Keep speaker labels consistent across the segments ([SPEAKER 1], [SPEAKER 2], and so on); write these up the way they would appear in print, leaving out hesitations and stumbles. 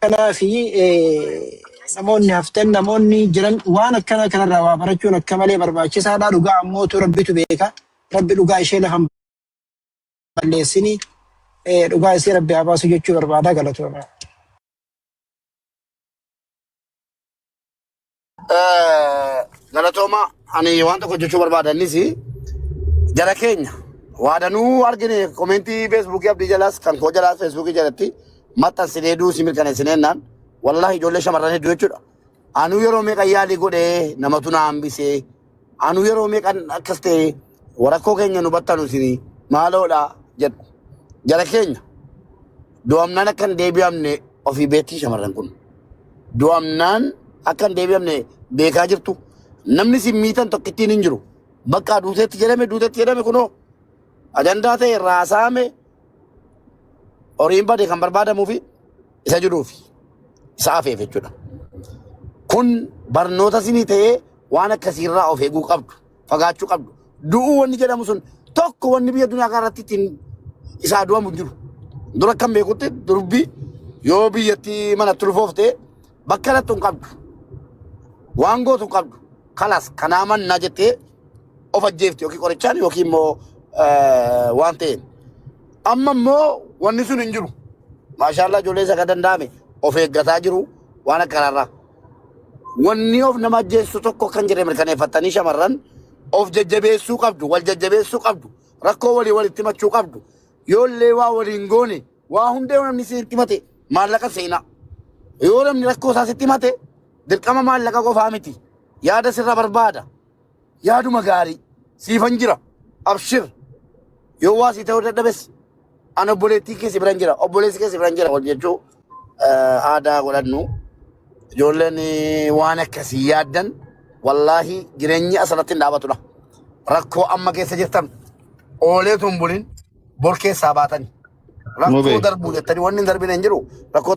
[SPEAKER 1] Kanaafi namoonni haftan namoonni jiran waan akkana kanarraa waa barachuun akka malee barbaachisaadha. Dhugaa ammootu rabbitu beeka. Rabbi dhugaa ishee lafa hin balleessini. Dhugaa isii rabbi haa baasu jechuu barbaada galatooma.
[SPEAKER 2] Galatooma ani waan tokko jechuu barbaada innis jara keenya waadanuu argine komentii feesbuukii abdii jalaas kan koo jalaas feesbuukii jalatti maxxansinee duusi mirkaneessinee naan wallahi ijoollee shamarran hedduu jechuudha. Anuu yeroo meeqa yaalii godhee namatu na hambisee anuu yeroo meeqan akkas ta'e rakkoo keenya nu battanu isinii maaloodha jedhu. Jara keenya du'amnaan akka hin deebi'amne ofii beektii shamarran kun. Du'amnaan akka hin deebi'amne beekaa jirtu. Namni isin miitan tokkittiin hin jiru. Bakka duuteetti jedhame duuteetti jedhame kunoo ajandaa ta'e raasaame horiin bade kan barbaadamuu fi isa jiruufi isa hafeef jechuudha. Kun barnoota isinii ta'ee waan akkasiirraa of eeguu qabdu, fagaachuu qabdu. Du'uu wanni jedhamu sun tokko wanni biyya duniyaa kanarratti ittiin isaa du'amu hin jiru. Dura akkan beekutti durbi yoo biyyatti manatti ulfoofte bakka lattu hin qabdu. Waan gootu hin qabdu. Kalas kanaa mannaa jettee of ajjeefti yookiin qorichaan yookiin immoo waan ta'een. Amma immoo wanni sun hin jiru. Maashaallaa ijoollee isa kan danda'ame of eeggataa jiru waan akkanarraa. Wanni of nama ajjeessu tokko kan jedhe mirkaneeffattanii shamarran of jajjabeessuu qabdu, wal jajjabeessuu qabdu, rakkoo walii walitti himachuu qabdu. Yoollee waa waliin goone waa hundee namni sitti himate maallaqa seenaa. Yoo namni rakkoo isaa sitti himate dirqama maallaqa qofaa miti. Yaada sirra barbaada. Yaaduma gaarii. Siifan jira. Abshir. Yoo waa sii ta'uu dadhabes an obboleettii kee si biran jira. Obboleessi kee si biran jira wal jechuu aadaa godhannu. Ijoolleen waan akkasii yaaddan wallaahi jireenyi asirratti hin dhaabatudha. Rakkoo amma keessa jirtan ooleetu hin bulin bor keessaa baatani. Rakkoo
[SPEAKER 3] Mubee.
[SPEAKER 2] darbuu jettanii wanni hin darbine hin jiru. Rakkoo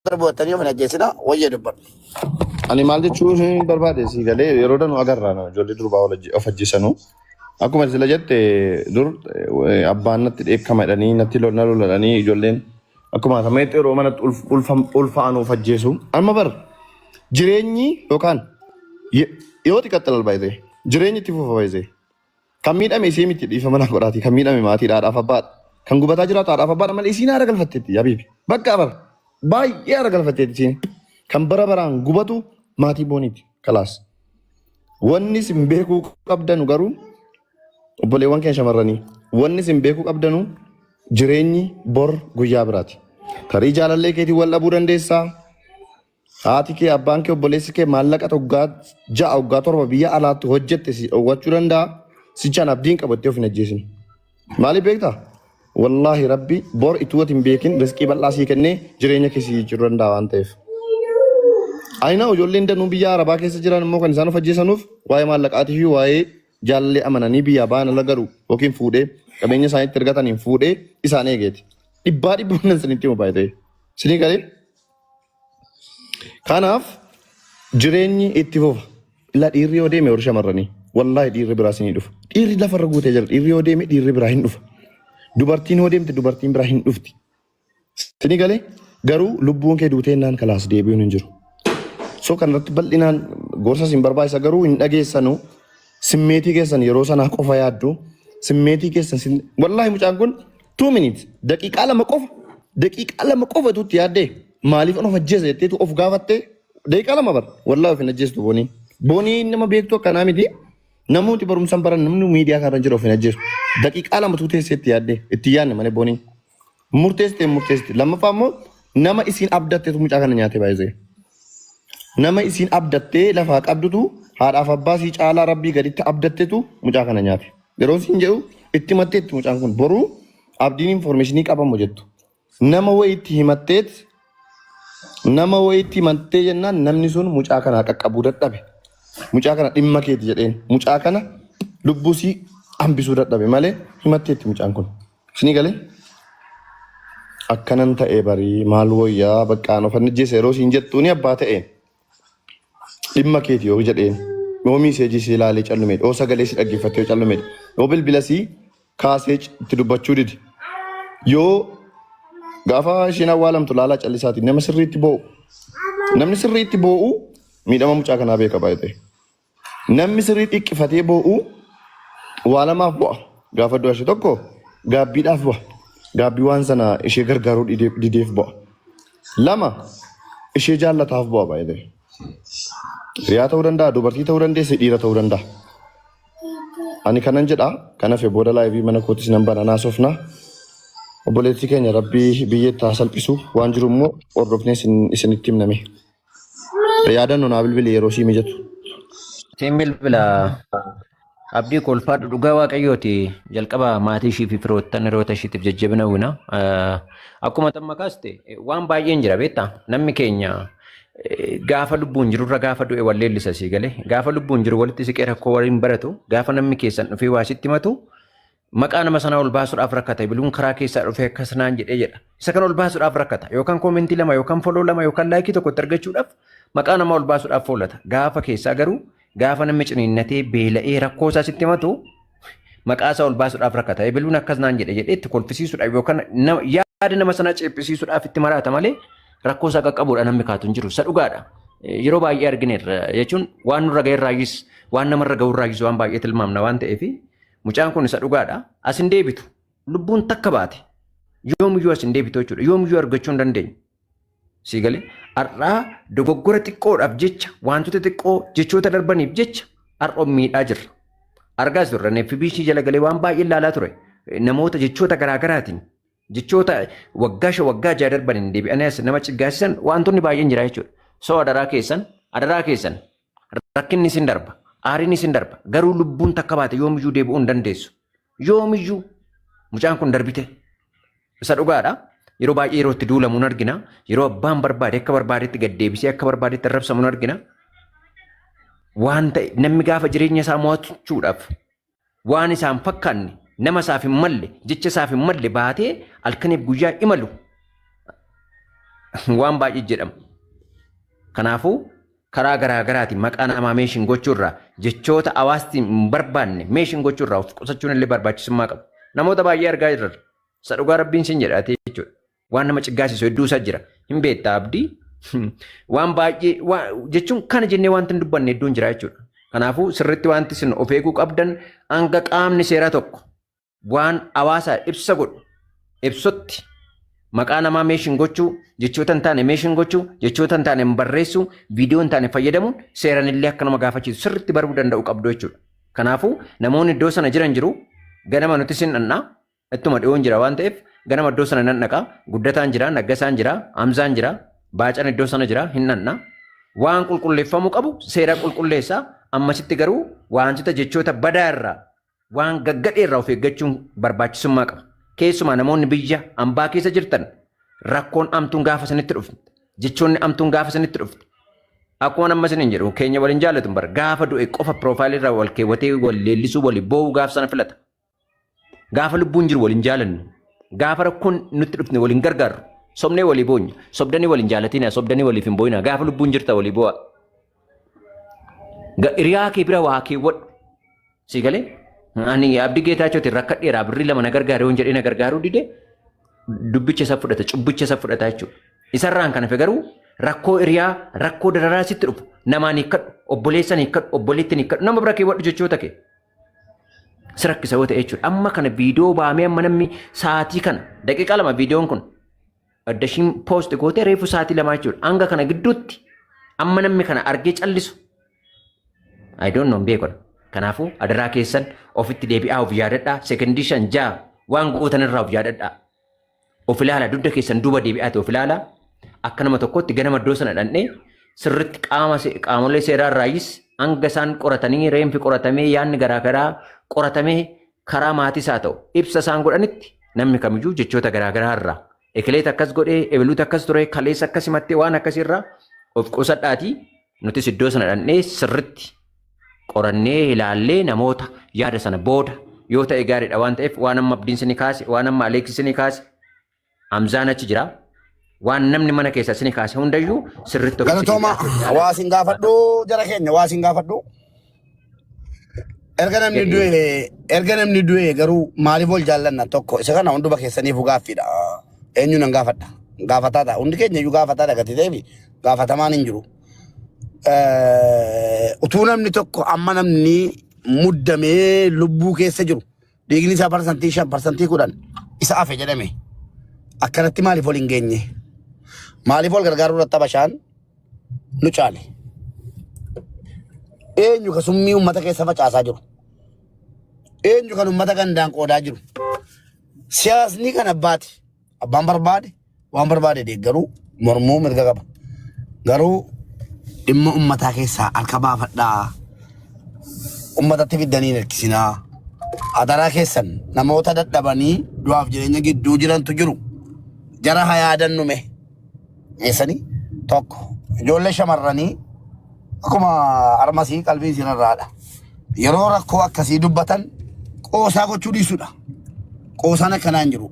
[SPEAKER 2] darbuu jettanii of hin ajjeesina wayyee dubbadhu.
[SPEAKER 3] Ani maal jechuun barbaade si galee yeroo danuu agarra no, ijoollee durbaa of ajjeesanu. Akkuma sila jette dur abbaan natti dheekkama jedhanii natti na lola jedhanii ijoolleen akkuma sameetti yeroo manatti ulfa'an of ajjeesu. Amma bar jireenyi yookaan yoo xiqqatte lalbaayite jireenyi itti fufa baay'isee. Kan miidhame isii miti dhiifama naa godhaati. Kan miidhame maatiidha haadhaaf abbaadha. Kan gubataa jiraatu haadhaaf abbaadha malee isiin haara galfatteetti habiibi. Bakka bar baay'ee haara galfatteetti isiin. Kan bara baraan gubatu maatii booniiti. Kalaas. Wanni isin beekuu qabdanu garuu obboleewwan keenya shamarranii wanni isin beekuu qabdanu jireenyi bor guyyaa biraati. Tarii jaalallee keetiin wal dhabuu dandeessaa. Haati kee, abbaan kee, obboleessi kee maallaqa waggaa 6 waggaa 7 biyya alaatti hojjette si dhowwachuu danda'a. Sichaan abdiin qabu itti of hin ajjeesin. Maaliif beektaa? Wallaahi rabbi bor ituu ati hin beekin riskii bal'aa sii kennee jireenya kee si jijjiiruu danda'a waan ta'eef. Ayinaa ijoolleen danuu biyya Arabaa keessa jiran immoo kan isaan of ajjeesanuuf waa'ee maallaqaatii fi waa'ee jaalallee amananii biyyaa ba'an ala galu yookiin fuudhee qabeenya isaaniitti ergataniin fuudhee isaan eegeeti. Dhibbaa dhibba nan sinitti himu baay'ee. Sinii galee? Kanaaf jireenyi itti fufa. Ilaa dhiirri yoo deeme warri shamarranii wallaahi dhiirri biraa isinii dhufa. Dhiirri lafarra guutee jira. Dhiirri yoo deeme dhiirri biraa hin dhufa. Dubartiin yoo deemte dubartiin biraa hin dhufti. Isinii galee garuu lubbuun kee duutee naan kalaas deebi'uun hin jiru. So kanarratti bal'inaan gorsa isin barbaachisa garuu hin dhageessanu simmeetii keessan yeroo sanaa qofa yaaddu simmeetii keessan sin wallaahi mucaan kun 2 minutes daqiiqaa 2 qofa daqiiqaa 2 qofa tutti yaaddee maaliif of ajjeesa jetteetu of gaafattee daqiiqaa 2 bar wallaahi of hin ajjeestu boonii boonii nama beektu akkanaa miti namooti barumsan baran namni miidiyaa kanarra jiru of hin ajjeesu daqiiqaa 2 tu teessee itti yaaddee itti yaadne malee boonii murteessite murteessite lammaffaa immoo nama isiin abdatteetu mucaa kana nyaate baay'isee. Nama isiin abdattee lafaa qabdutu haadhaaf abbaa sii caalaa rabbii gaditti abdattetu mucaa kana nyaate. Yeroo siin jedhu itti himatteetti mucaan kun boruu abdiin informeeshinii qabamu jettu. Nama wayiitti himatteet nama wayiitti himattee jennaan namni sun mucaa kana qaqqabuu dadhabe. Mucaa kana dhimma keeti jedheen mucaa kana lubbuu sii hambisuu dadhabe malee himatteetti mucaan kun. Isinii galee? Akkanan ta'e barii maal wayyaa baqqaan of ajjeese yeroo siin jettuuni abbaa ta'een dhimma keeti yoo jedheen yoo miiseejii si ilaalee callumeedha yoo sagalee si dhaggeeffattee yoo callumeedha yoo bilbila si kaasee itti dubbachuu dide yoo Gaafa isheen awwaalamtu laalaa callisaati nama sirriitti boo'u. Namni sirriitti boo'u miidhama mucaa kanaa beeka baay'ee. Namni sirrii xiqqifatee boo'u waa lamaaf bo'a. Gaafa du'a ishee tokko gaabbiidhaaf bo'a. Gaabbii waan sana ishee gargaaruu dideef bo'a. Lama ishee jaallataaf bo'a baay'ee. Hiriyaa ta'uu danda'a, dubartii ta'uu dandeessi, dhiira ta'uu danda'a. Ani kanan jedha, kan hafe booda live mana kootis nan bana naasofna. Obboleettii keenya Rabbii biyyeetti haa salphisu. Waan jiru immoo hordofnee isinitti himname. Yaadannoo naa bilbili yeroo sii mijatu.
[SPEAKER 4] Siin bilbila Abdii koo ulfaadhu dhugaa Waaqayyooti jalqaba maatii ishii fi firoottan hiriyoota ishiitiif jajjabina hawwina. Akkuma tamma kaaste waan baay'een jira beektaa namni keenya gaafa lubbuun jirurra gaafa du'e wal leellisa sii galee gaafa lubbuun jiru walitti siqee rakkoo waliin baratu gaafa namni keessan dhufee waa sitti himatu maqaa nama sanaa ol baasuudhaaf rakkata. Ibiluun karaa keessaa dhufee akkas naan jedhee jedha. Isa kana ol baasuudhaaf rakkata. Yookaan comment lama yookaan follow lama yookaan like tokko itti argachuudhaaf maqaa namaa ol baasuudhaaf foolata. Gaafa keessaa garuu gaafa namni ciniinnatee beela'ee rakkoo isaa sitti himatu maqaa isaa ol baasuudhaaf rakkata. Ibiluun akkas naan jedhe jedhee itti kolfisiisuudhaaf yookaan yaada nama sanaa ceephisiisuudhaaf itti maraata malee rakkoo isaa qaqqabuudha namni kaatu hin jiru. Isa dhugaadha. Yeroo baay'ee argineerra jechuun waan nurra ga'erraayyis waan namarra ga'urraayyis waan baay'ee tilmaamna waan ta'eef mucaan kun isa dhugaadha. As hin deebitu. Lubbuun takka baate. Yoomiyyuu as hin deebitu jechuudha. Yoomiyyuu argachuu hin dandeenyu. Sii galee har'aa dogoggora xiqqoodhaaf jecha wantoota xiqqoo jechoota darbaniif jecha har'a miidhaa jirra. Argaas turre FB ishii jala galee waan baay'ee ilaalaa ture. Namoota jechoota garaagaraatiin jechoota waggaa 5 waggaa 6 darbaniin deebi'anii as nama ciggaasisan wantoonni baay'een jira jechuudha. So adaraa keessan adaraa keessan rakkinni isin darba aariin isin darba garuu lubbuun takka baate yoomiyyuu deebi'uu hin dandeessu. Yoomiyyuu mucaan kun darbite isa dhugaadha. Yeroo baay'ee yeroo itti duulamu hin argina. Yeroo abbaan barbaade akka barbaadetti gad deebisee akka barbaadetti arrabsamu hin argina. Waan ta'e namni gaafa jireenya isaa mo'achuudhaaf waan isaan fakkaanne nama isaaf hin malle jecha isaaf hin malle baatee halkaniif guyyaa imalu waan baay'ee jedhama. Kanaafuu karaa garaa garaatiin maqaa namaa mention gochuurraa jechoota hawaasni hin barbaanne mention gochuurraa of qusachuun illee barbaachisummaa qaba. Namoota baay'ee argaa jirra. Isa dhugaa Rabbiin sin jedhaatee jechuudha. Waan nama ciggaasisu hedduu isaa jira. Hin beektaa Abdii. Waan baay'ee jechuun kana jennee wanti hin dubbanne hedduun jira jechuudha. Kanaafuu sirriitti wanti isin of eeguu qabdan hanga qaamni seeraa tokko waan hawaasaa ibsa godhu ibsutti maqaa namaa mention gochuu, jechoota hin taane mention gochuu, jechoota hin taane barreessuu, viidiyoo hin taane fayyadamuun seeran illee akka nama gaafachiisu sirriitti baruu danda'u qabdu jechuudha. Kanaafuu namoonni iddoo sana jiran jiru ganama nuti sin dhannaa ittuma dhiyoon jira waan ta'eef ganama iddoo sana nan dhaqa. Guddataan jira, Naggasaan jira, Hamzaan jira, Baacaan iddoo sana jira hin dhanna. Waan qulqulleeffamuu qabu seera qulqulleessa. Ammasitti garuu wantoota jechoota badaa irraa waan gaggadhee irraa of eeggachuun barbaachisummaa qaba. Keessumaa namoonni biyya ambaa keessa jirtan rakkoon amtuun gaafa isinitti dhufte jechoonni amtuun gaafa isinitti dhufte akkuma amma isiniin jedhu keenya waliin jaallatu bara gaafa du'e qofa profile irraa wal keewwatee wal leellisuu walii boo'uu gaafa sana filata. Gaafa lubbuun jiru waliin jaalannu gaafa rakkoon nutti dhufne waliin gargaarru sobnee walii boonya sobdanii waliin jaalatina sobdanii waliif hin boo'ina gaafa lubbuun jirta walii boo'a. Hiriyaa kee bira waa keewwadhu. Si galee? Ani Abdii Geetaachootiin rakkadheera birrii 2 na gargaare yoon jedhee na gargaaruu dide dubbicha isa fudhata cubbicha isa fudhata jechuudha. Isarraan kan hafe garuu rakkoo hiriyaa rakkoo dararaa sitti dhufu namaan hiikkadhu obboleessan hiikkadhu obboleettiin hiikkadhu nama bira keewwadhu jechoota kee. Si rakkisa yoo ta'e jechuudha. Amma kana viidiyoo baamee amma namni sa'aatii kana daqiiqaa 2 viidiyoon kun adda ishiin post gootee reefu sa'aatii 2 jechuudha. Hanga kana gidduutti amma namni kana argee callisu. I don't know beeku. Kanaafuu adaraa keessan ofitti deebi'aa of yaadadhaa. Sekondii 5 6 waan gootan irraa of yaadadhaa. Of ilaala dugda keessan duuba deebi'aati of ilaala. Akka nama tokkotti ganama iddoo sana dhandhee sirriitti qaama qaamolee seeraa irraayyis hanga isaan qoratanii reenfi qoratamee yaadni garaagaraa qoratamee karaa maatiis haa ta'u ibsa isaan godhanitti namni kamiyyuu jechoota garaagaraa irraa ekileet akkas godhee ebeluutu akkas ture kaleessa akkas himattee waan akkasii irraa of qusadhaatii nutis iddoo sana dhandhee sirriitti qorannee ilaallee namoota yaada sana booda yoo ta'e gaariidha waan ta'eef waan amma Abdiin sini kaase waan amma Aleeksi sini kaase Hamzaan achi jira waan namni mana keessa sini kaase hundayyuu sirriitti ofitti
[SPEAKER 2] Galatooma
[SPEAKER 4] deebi'aa ture.
[SPEAKER 2] waa sin gaafadhu jara keenya waa sin gaafadhu. Erga namni du'e erga namni du'e garuu maaliif wal jaallanna tokko isa kana hunduma keessaniifuu gaaffiidha. Eenyu nan gaafadha? Gaafataa ta'a. Hundi keenya iyyuu gaafataa dha gati ta'eef gaafatamaan hin jiru. Utuu namni tokko amma namni muddamee lubbuu keessa jiru dhiigni isaa 5% 10% isa hafe jedhame akkanatti maaliif wal hin geenye? Maaliif wal gargaaruu irratti Habashaan nu caale? Eenyu ka summii uummata keessa facaasaa jiru? Eenyu kan uummata gandaan qoodaa jiru? Siyaasni kan abbaati. Abbaan barbaade waan barbaade deeggaruu mormuu mirga qaba. Garuu dhimma uummataa keessaa harka baafadhaa. Uummatatti fiddanii hin hirkisinaa. Adaraa keessan namoota dadhabanii du'aaf jireenya gidduu jirantu jiru. Jara haa yaadannu mee. Geessanii tokko ijoollee shamarranii akkuma armasii qalbii isinirraadha. Yeroo rakkoo akkasii dubbatan qoosaa gochuu dhiisudha. Qoosaan akkanaa hin jiru.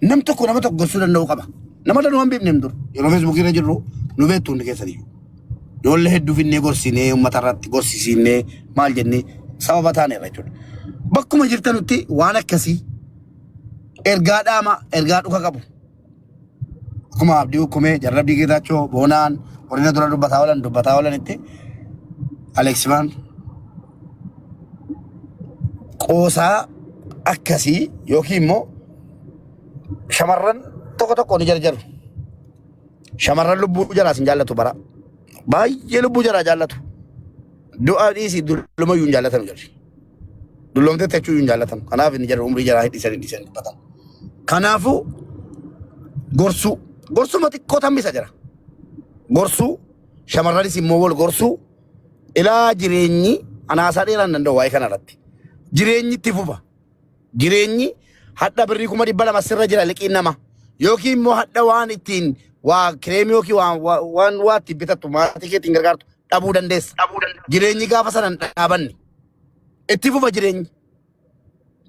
[SPEAKER 2] Nam tokko nama tokko gorsuu danda'uu qaba. Nama danuu hin beekne dur. Yeroo feesbuukii irra jirru nu beektu hundi keessan iyyuu. Ijoollee hedduu finnee gorsinee uummata irratti gorsisinnee maal jennee sababa taaneerra jechuudha. Bakkuma jirtanutti waan akkasii ergaa dhaama ergaa dhuka qabu. Akkuma Abdii Hukumee, Jarri Abdii Geetaachoo, Boonaan, warri na dura dubbataa oolan dubbataa oolanitti Aleeksimaan qoosaa akkasii yookiin immoo shamarran tokko tokko ni jarjaru. Shamarran lubbuu jaraas hin jaallatu bara. Baay'ee lubbuu jaraa jaallatu. Du'a dhiisii dullumayyuu hin jaallatan jarri. Dulloomtee jechuu hin jaallatan. Kanaaf inni jarri umrii jaraa hidhisan hidhisan dubbatan. Kanaafuu gorsuu gorsuma xiqqoo tambisa jira. Gorsuu shamarranis immoo wal gorsuu ilaa jireenyi anaasaa dheeraa hin danda'u waa'ee kanarratti. Jireenyi itti fufa. Jireenyi hadha birrii 200,000 sirra jira liqiin nama. Yookiin immoo hadha waan ittiin waa kireemii yookiin waan waan waa ittiin bitattu maatii keetiin gargaartu dhabuu dandeessa. Jireenyi gaafa sana hin dhaabanne. Itti fufa jireenyi.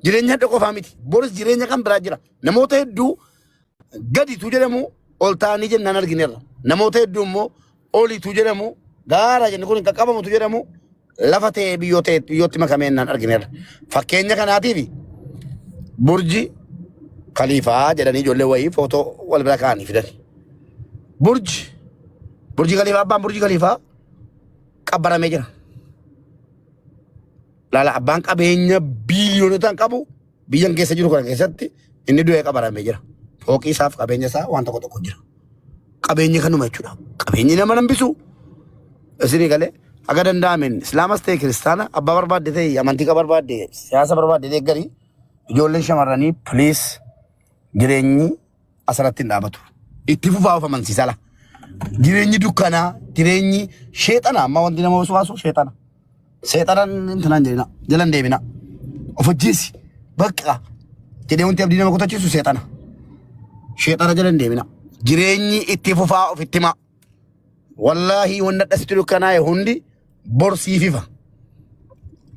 [SPEAKER 2] Jireenya hadha qofaa miti. Boris jireenya kan biraa jira. Namoota hedduu gaditu jedhamu ol ta'anii jennaan argineerra. Namoota hedduu immoo olitu jedhamu gaara jenni kun hin qaqqabamutu jedhamu lafa ta'ee biyyoo ta'e biyyootti makamee jennaan argineerra. Fakkeenya kanaatiif Burji Kaliifaa jedhanii ijoollee wayii footoo wal bira kaa'anii fidan. Burji Burji Kaliifaa abbaan Burji Kaliifaa qabbaramee jira. Laala abbaan qabeenya biiliyoonotaan qabu biyyan keessa jiru kana keessatti inni du'ee qabaramee jira. Fooqii isaaf qabeenya isaa waan tokko tokko jira. Qabeenyi kanuma jechuudha. Qabeenyi nama nambisu. Isinii galee haga danda'ameen islaamas ta'e kiristaana abbaa barbaadde ta'e amantii ka barbaadde siyaasa barbaadde deeggarii ijoolleen shamarranii please jireenyi asirratti hin dhaabatu. Itti fufaa of amansiisa la. Jireenyi dukkanaa, jireenyi sheexana amma wanti nama waswaasu sheexana. Seexana intinaan jedhina, jala hin deemina. Of ajjeesi, bakka jedhee wanti abdii nama kutachiisu seexana. Sheexana jala hin deemina. Jireenyi itti fufaa ofitti himaa. Wallaahi wanni dhasitti dukkanaa'e hundi bor siif ifa.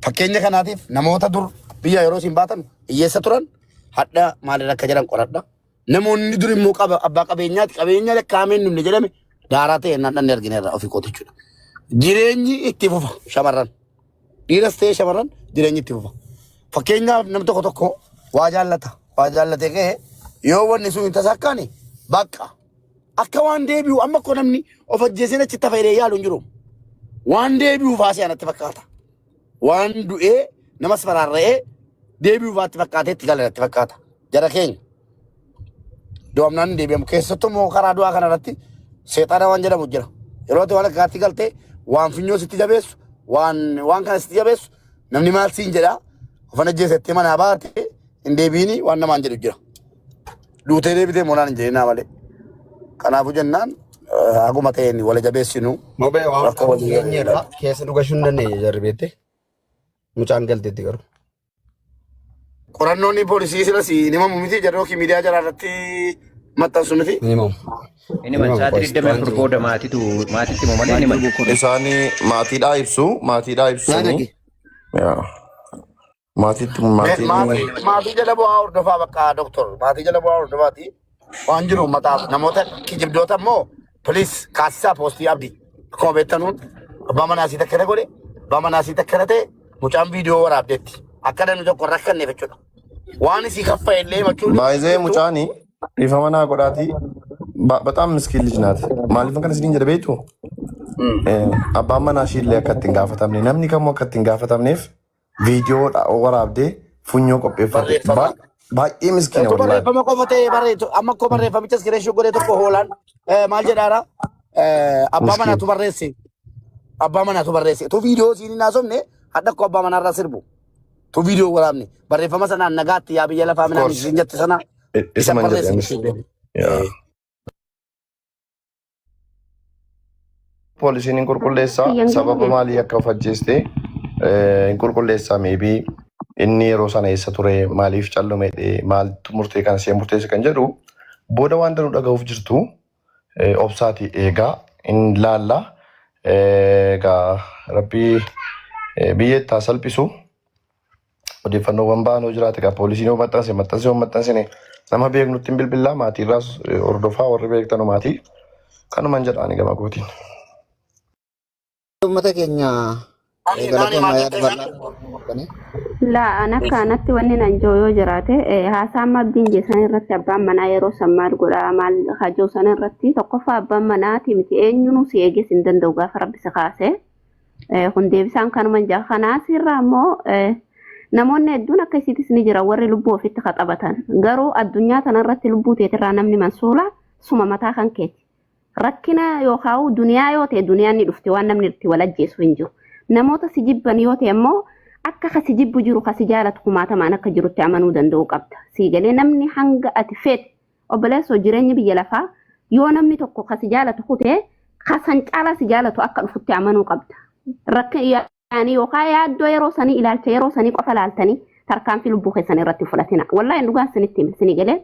[SPEAKER 2] Fakkeenya kanaatiif namoota dur biyya yeroo isin baatan hiyyeessa turan hadha maalirra akka jiran qoradha. Namoonni dur immoo qaba abbaa qabeenyaati qabeenya lakkaa'amee hin dhumne jedhame daaraa ta'e naan dhanne argineerra ofii kooti jechuudha. Jireenyi itti fufa shamarran. Dhiiras ta'e shamarran jireenyi itti fufa. Fakkeenyaaf namni tokko tokko waa jaallata. Waa jaallatee ka'e yoo wanni sun hin tasakkaane bakka akka waan deebi'u amma akkoo namni of ajjeeseen achitti hafa jedhee yaalu hin jiru. Waan deebi'u faasee anatti fakkaata. Waan du'ee namas faraarra'ee deebi'u faatti fakkaatee itti gala natti fakkaata. Jara keenya do'amnaan hin deebi'amu. Keessattuu immoo karaa du'aa kana irratti seexana waan jedhamu jira. Yeroo ati waan akkaatti galtee waan funyoo sitti jabeessu waan waan kana sitti jabeessu namni maal siin jedhaa ofan ajjeesettee manaa baate hin deebiini waan namaan jedhu jira. Duutee deebitee moonaan hin jedhinaa malee. Kanaafuu jennaan haguma ta'een wal jabeessinu
[SPEAKER 5] Mobee waan
[SPEAKER 2] rakkoo walii
[SPEAKER 5] geenyeerra keessa dhugachuu hin dandeenye jarri beekte. Mucaan galteetti garuu.
[SPEAKER 2] Qorannoon poolisii silas hin himamu miti jarri yookiin miidiyaa jaraa irratti maxxansu miti.
[SPEAKER 5] Hin himamu.
[SPEAKER 4] Inni himan
[SPEAKER 5] Himamu
[SPEAKER 4] sa'aatii
[SPEAKER 5] qoos waan
[SPEAKER 4] 24
[SPEAKER 5] jiru.
[SPEAKER 4] booda maatitu maatitti himu malee inni himan.
[SPEAKER 3] Isaanii maatiidhaa ibsu, maatiidhaa
[SPEAKER 2] Naan
[SPEAKER 3] ibsanii.
[SPEAKER 2] dhage.
[SPEAKER 3] Yaa. Maatiitti maatiin
[SPEAKER 2] Maatii maatii jala bu'aa hordofaa bakka doktor maatii jala bu'aa hordofaati waan jiru uummataaf namoota kijibdoota immoo please kaasisaa poostii abdii akkuma beektanuun abbaa manaa isii takkana godhe abbaa manaa isii takkana ta'e mucaan viidiyoo waraabdeetti akka namni tokko hin rakkanneef jechuudha waan isii kaffa'e illee himachuun
[SPEAKER 3] baay'ee
[SPEAKER 2] jirtu
[SPEAKER 3] mucaani Dhiifama naa godhaatii በጣም ምስኪን ልጅ ናት. Maaliif kan isiniin jedhe beektu? Abbaan manaa ishii illee akka ittiin gaafatamne namni kamuu akka ittiin gaafatamneef viidiyoo waraabdee funyoo qopheeffatte.
[SPEAKER 2] Barreeffama.
[SPEAKER 3] Baay'ee miskiina
[SPEAKER 2] Tu
[SPEAKER 3] wallaahi.
[SPEAKER 2] barreeffama qofa ta'ee barreessu amma akkoo barreeffamicha iskireeshii godhee tokko hoolaan maal jedhaara abbaa
[SPEAKER 3] Miskiin.
[SPEAKER 2] manaatu barreesse abbaa manaatu barreesse tu viidiyoo siin hin haasofne hadha akkoo abbaa manaarraa sirbu tu viidiyoo waraabne barreeffama sanaan nagaatti yaa biyya lafaa
[SPEAKER 3] Of
[SPEAKER 2] minaan
[SPEAKER 3] course.
[SPEAKER 2] isin jette sana isa
[SPEAKER 3] Isuman jedhe
[SPEAKER 2] barreesse
[SPEAKER 3] anis. Yaa. Poolisiin hin qulqulleessaa
[SPEAKER 6] Kiyyan
[SPEAKER 3] sababa
[SPEAKER 6] galu
[SPEAKER 3] maalii akka of ajjeeste hin qulqulleessaa maybe inni yeroo sana eessa ture maaliif callume maaltu murtee kana see murteesse kan jedhu booda waan danuu dhaga'uuf jirtu obsaati eegaa hin laalla. Egaa rabbii biyya itti haa salphisu odeeffannoowwan ba'an yoo jiraate egaa poolisiin yoo maxxanse maxxanse yoo maxxansine nama beeknutti hin bilbillaa maatiirraas hordofaa warri beektanu maatii kanuman jedhaani gama kootiin.
[SPEAKER 5] Uummata keenya
[SPEAKER 2] Naani naani
[SPEAKER 5] galatooma
[SPEAKER 2] maal
[SPEAKER 5] yaada
[SPEAKER 2] jettee
[SPEAKER 5] bal'aa qabdanii.
[SPEAKER 6] Laa an akka anatti wanni nan jiru yoo jiraate haasaa amma abdiin jeessan irratti abbaan manaa yeroo san maal godhaa maal hajoo san irratti tokkoffaa abbaan manaati miti eenyunuu si eeges hin danda'u gaafa rabbi si kaase. Kun deebisaan kanuma jaa kanaa sirraa immoo namoonni hedduun akka isiitis ni jira warri lubbuu ofitti qaxabatan garuu addunyaa tanarratti lubbuu teetirraa namni mansuula suma mataa kan keeti. Rakkina yookaan duniyaa yoo ta'e duniyaan ni dhufti waan namni itti wal ajjeesu hin jiru. Namoota si jibban yoo ta'e immoo akka kasi jibbu jiru kasi jaalatu kumaatamaan akka jirutti amanuu danda'uu qabda. Sii galee namni hanga ati feete obboleessoo jireenya biyya lafaa yoo namni tokko kasi jaalatu kutee kasan caalaa si jaalatu akka dhufutti amanuu qabda. Rakkina yaani yookaan yaaddoo yeroo sanii ilaalcha yeroo sanii qofa laaltanii tarkaanfii lubbuu keessan irratti fudhatina. Wallaahi dhugaan sinitti hime sinii galee.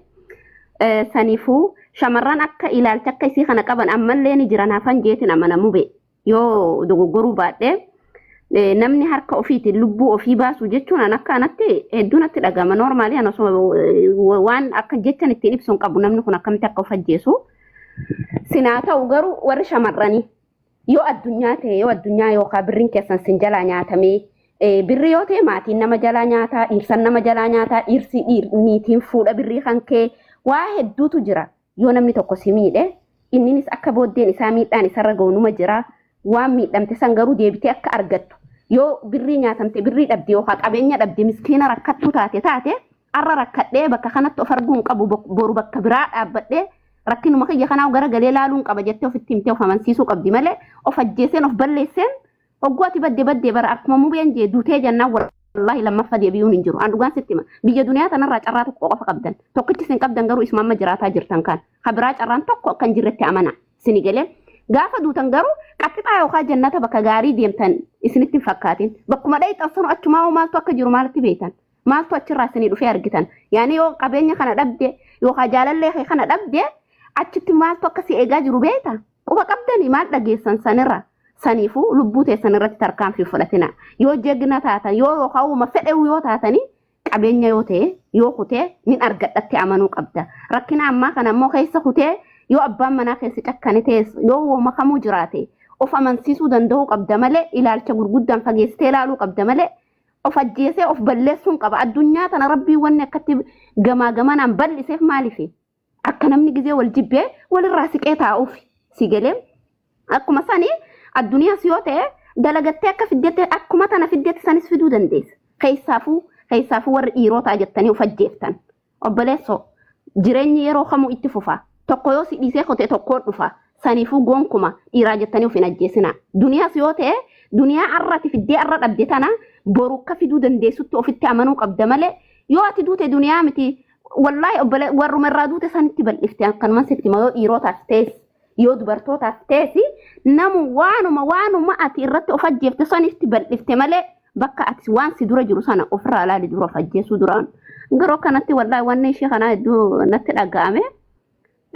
[SPEAKER 6] Saniifuu shamarran akka ilaalcha akka isii kana qaban ammallee ni jiran hafan jeetiin amanamu be yoo dogoggoruu baadhee namni harka ofiitiin lubbuu ofii baasu jechuun an akka anatti hedduu natti dhagama normally an osoo waan akka jechan ittiin ibsu hin qabu namni kun akkamitti akka of ajjeesu sinaa ta'u garuu warri shamarranii yoo addunyaa ta'e yoo addunyaa yookaan birriin keessan sin jalaa nyaatamee birri yoo ta'e maatiin nama jalaa nyaataa dhiirsan nama jalaa nyaataa dhiirsi niitiin fuudha birrii kan kee waa hedduutu jira yoo namni tokko si miidhe inninis akka booddeen isaa miidhaan isarra ga'u numa jira waan miidhamte san garuu deebitee akka argattu yoo birrii nyaatamte birrii dhabde yookaan qabeenya dhabde miskiina rakkattuu taate taate arra rakkadhee bakka kanatti of arguu hin qabu boru bakka biraa dhaabbadhee rakkinuma kiyya kanaa gara galee laaluu hin qaba jettee ofitti himtee of amansiisuu qabdi malee of ajjeeseen of balleesseen hogguu ati badde badde bara akkuma mubeen jee duutee jennaan wallaahi lammaffaa deebi'uun hin jiru. An dhugaan sitti hima. Biyya duniyaa tanarraa carraa tokko qofa qabdan. Tokkichi isin qabdan garuu isuma amma jiraataa jirtan kan. Kabiraa carraan tokko akka hin jirretti amana. Sini galee gaafa duutan garuu qaxxixaa yookaan jannata bakka gaarii deemtan isinitti hin fakkaatin. Bakkuma dhayixan sunu achumaa hoo maaltu akka jiru maalitti beektan? Maaltu achirraa isinii dhufee argitan? Yaani yoo qabeenya kana dhabde yookaan jaalallee kee kana dhabde achitti maaltu akka si eegaa jiru beekta? Quba qabdanii maal dhageessan sanirra? Saniifuu lubbuu teessan irratti tarkaanfii fudhatina. Yoo jegna taatan yoo yookaan uuma fedhewu yoo taatanii qabeenya yoo ta'e yoo kutee nin argadhatti amanuu qabda. Rakkina ammaa kana immoo keessa kutee yoo abbaan manaa keessa cakkane ta'es yoo uuma kamuu jiraate of amansiisuu danda'uu qabda malee ilaalcha gurguddaan fageessitee ilaaluu qabda malee of ajjeesee of balleessuun qaba. Addunyaa tana rabbii wanni akkatti gamaa gamanaan bal'iseef maaliifi? Akka namni gizee wal jibbee walirraa siqee taa'uuf si galee akkuma sanii addunyaas yoo ta'e dalagattee akka fiddetti akkuma tana fiddetti sanis fiduu dandeessa. Keessaafuu keessaafuu warri dhiirotaa jettanii of ajjeeftan. Obboleessoo jireenyi yeroo kamuu itti fufa. Tokko yoo si dhiisee kote tokkoon dhufa. Saniifuu gonkuma dhiiraa jettanii of hin ajjeesina. Duniyaas yoo ta'e duniyaa arrati fiddee arra dhabde tana boru akka fiduu dandeessutti ofitti amanuu qabda malee yoo ati duute duniyaa miti wallaahi obbole warruma irraa duute sanitti bal'ifte akkanuman sitti hima yoo dhiirotaaf ta'es yoo dubartootaaf ta'es namu waanuma waanuma ati irratti of ajjeefte sanitti bal'ifte malee bakka ati waan si dura jiru sana ofirraa ilaali dura of ajjeesuu duraan. Garuu akkanatti wallaahi wanni ishee kanaa hedduu natti dhaga'ame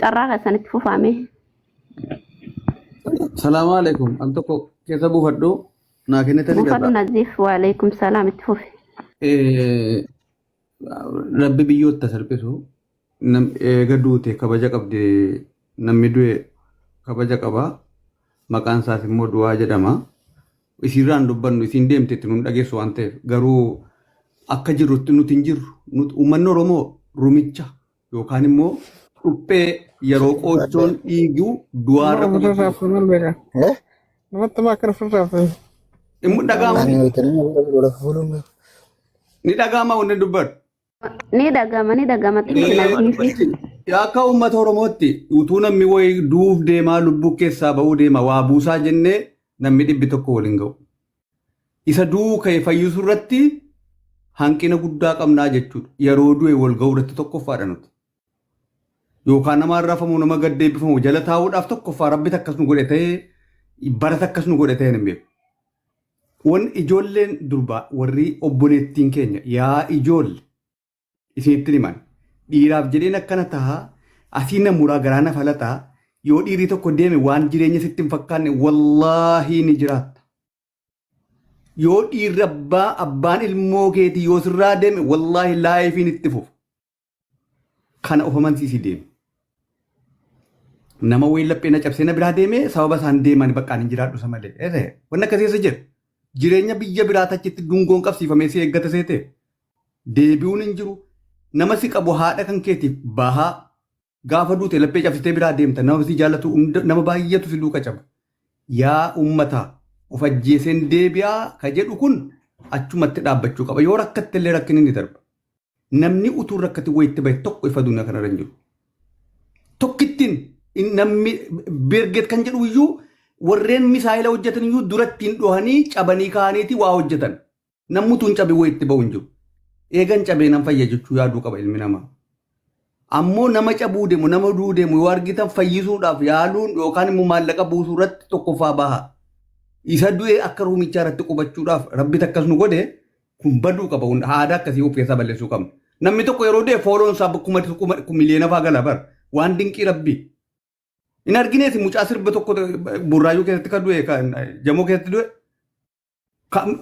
[SPEAKER 6] carraa keessanitti fufaame.
[SPEAKER 7] Salaamu alaikum. Al tokko keessa buufadhu naa kennitanii
[SPEAKER 6] Buufadhu
[SPEAKER 7] garra.
[SPEAKER 6] Naziif waalaikum salaam itti fufi.
[SPEAKER 7] Rabbi biyyoota salphisu eega duute kabaja qabdi namni du'e kabaja qaba. Maqaan isaas immoo du'aa jedhama. Isiirraan dubbannu isiin deemteetti nun dhageessu waan ta'eef garuu akka jirrutti nuti hin jirru. Uummanni Oromoo rumicha yookaan immoo Dhuphee yeroo qoochoon dhiigu du'aarra
[SPEAKER 8] Nama ofirra
[SPEAKER 7] qubachuudha.
[SPEAKER 8] raabsan maal beekaa?
[SPEAKER 5] Eh?
[SPEAKER 8] Namatti maa akkana ofirra raabsan?
[SPEAKER 7] Immoo dhaga'ama
[SPEAKER 5] Ani wayitanii nama bira fuuluun beeku.
[SPEAKER 7] ni dhaga'ama wanni dubbatu.
[SPEAKER 6] Ni dhagama ni dhagama xinsi
[SPEAKER 4] Dhaga'ama
[SPEAKER 6] naziifi.
[SPEAKER 4] dubbatu.
[SPEAKER 7] Akka uummata Oromootti utuu namni wayii duuf deemaa lubbuu keessaa ba'uu deema waa buusaa jennee namni 100 waliin ga'u. Isa du'uu ka'e fayyisuu irratti hanqina guddaa qabnaa jechuudha. Yeroo du'e wal ga'uu irratti tokkoffaadha nuti. Yookaan nama arrafamu nama gad deebifamu jala taa'uudhaaf tokkoffaa rabbi akkas nu godhe ta'ee barata akkas nu godhe ta'ee hin beeku. Wan ijoolleen durbaa warri obboleettiin keenya yaa ijoolle isinitti himan dhiiraaf jedheen akkana tahaa asii na muraa garaa na falaxaa yoo dhiirri tokko deeme waan jireenya sitti hin fakkaanne wallaahii ni jiraatta. Yoo dhiirri abbaa abbaan ilmoo keetii yoo sirraa deeme wallaahi laayifiin itti fufa. Kana of amansiisii deemi. Nama wayii laphee na cabsee na biraa deeme sababa isaan deeman bakka hin jiraadhu isa malee. Eese wanni akkasii eessa jira? Jireenya biyya biraa tachitti dungoon qabsiifamee si eeggata seete deebi'uun hin jiru. Nama si qabu haadha kan keetiif bahaa gaafa duute laphee cabsitee biraa deemta nama si jaallatu hunda nama baay'eetu si duuka caba. Yaa uummataa of ajjeeseen deebi'aa ka jedhu kun achumatti dhaabbachuu qaba. Yoo rakkatte illee rakkinni ni darba. Namni utuu rakkate wayitti bahe tokko ifa addunyaa kanarra hin jiru. Tokkittiin namni Birgeet kan jedhu iyyuu warreen misaayila hojjetan iyyuu durattiin dhohanii cabanii kaaniiti waa hojjetan. Namni utuu hin cabin wayitti bahu hin jiru. Eegan cabee nan fayya jechuu yaaduu qaba ilmi namaa. Ammoo nama cabuu deemu nama du'uu deemu yoo argitan fayyisuudhaaf yaaluun yookaan immoo maallaqa buusuu irratti tokkoffaa baha. Isa du'e akka ruumichaa irratti qubachuudhaaf rabbi akkas nu godhe kun baduu qaba. Aadaa akkasii of keessaa balleessuu qabna. Namni tokko yeroo du'e fooloon isaa kuma miliyoona faa gala bara. Waan dinqii rabbi. Hin arginees mucaa sirba tokko burraayyuu keessatti kan du'e jamoo keessatti du'e.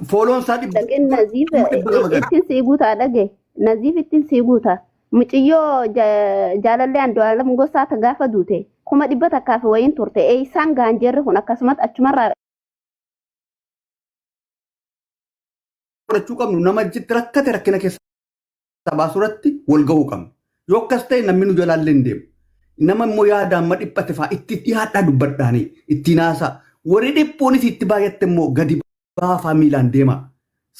[SPEAKER 7] Fooloon isaa dhibba
[SPEAKER 6] Dhaqeen Naziif
[SPEAKER 7] 200 gala.
[SPEAKER 6] ittiin sii guutaa dhage. Naziif ittiin sii guuta. Muciyyoo jaalallee Andu'aalam Gosaa ta gaafa duute 100,000 fi wayiin turte. Eeysaan gahan jarri kun akkasumas achumarraa
[SPEAKER 7] godhachuu qabnu nama achitti rakkate rakkina keessaa baasuu irratti wal gahuu qabna. Yoo akkas ta'e namni nu jalaallee hin deemu. Nama immoo yaadaan ma dhiphate fa'aa itti dhiyaadhaa dubbadhaanii ittiin haasaa. Warri dhiphuunis itti baay'atte immoo gadi baafaa miilaan deemaa.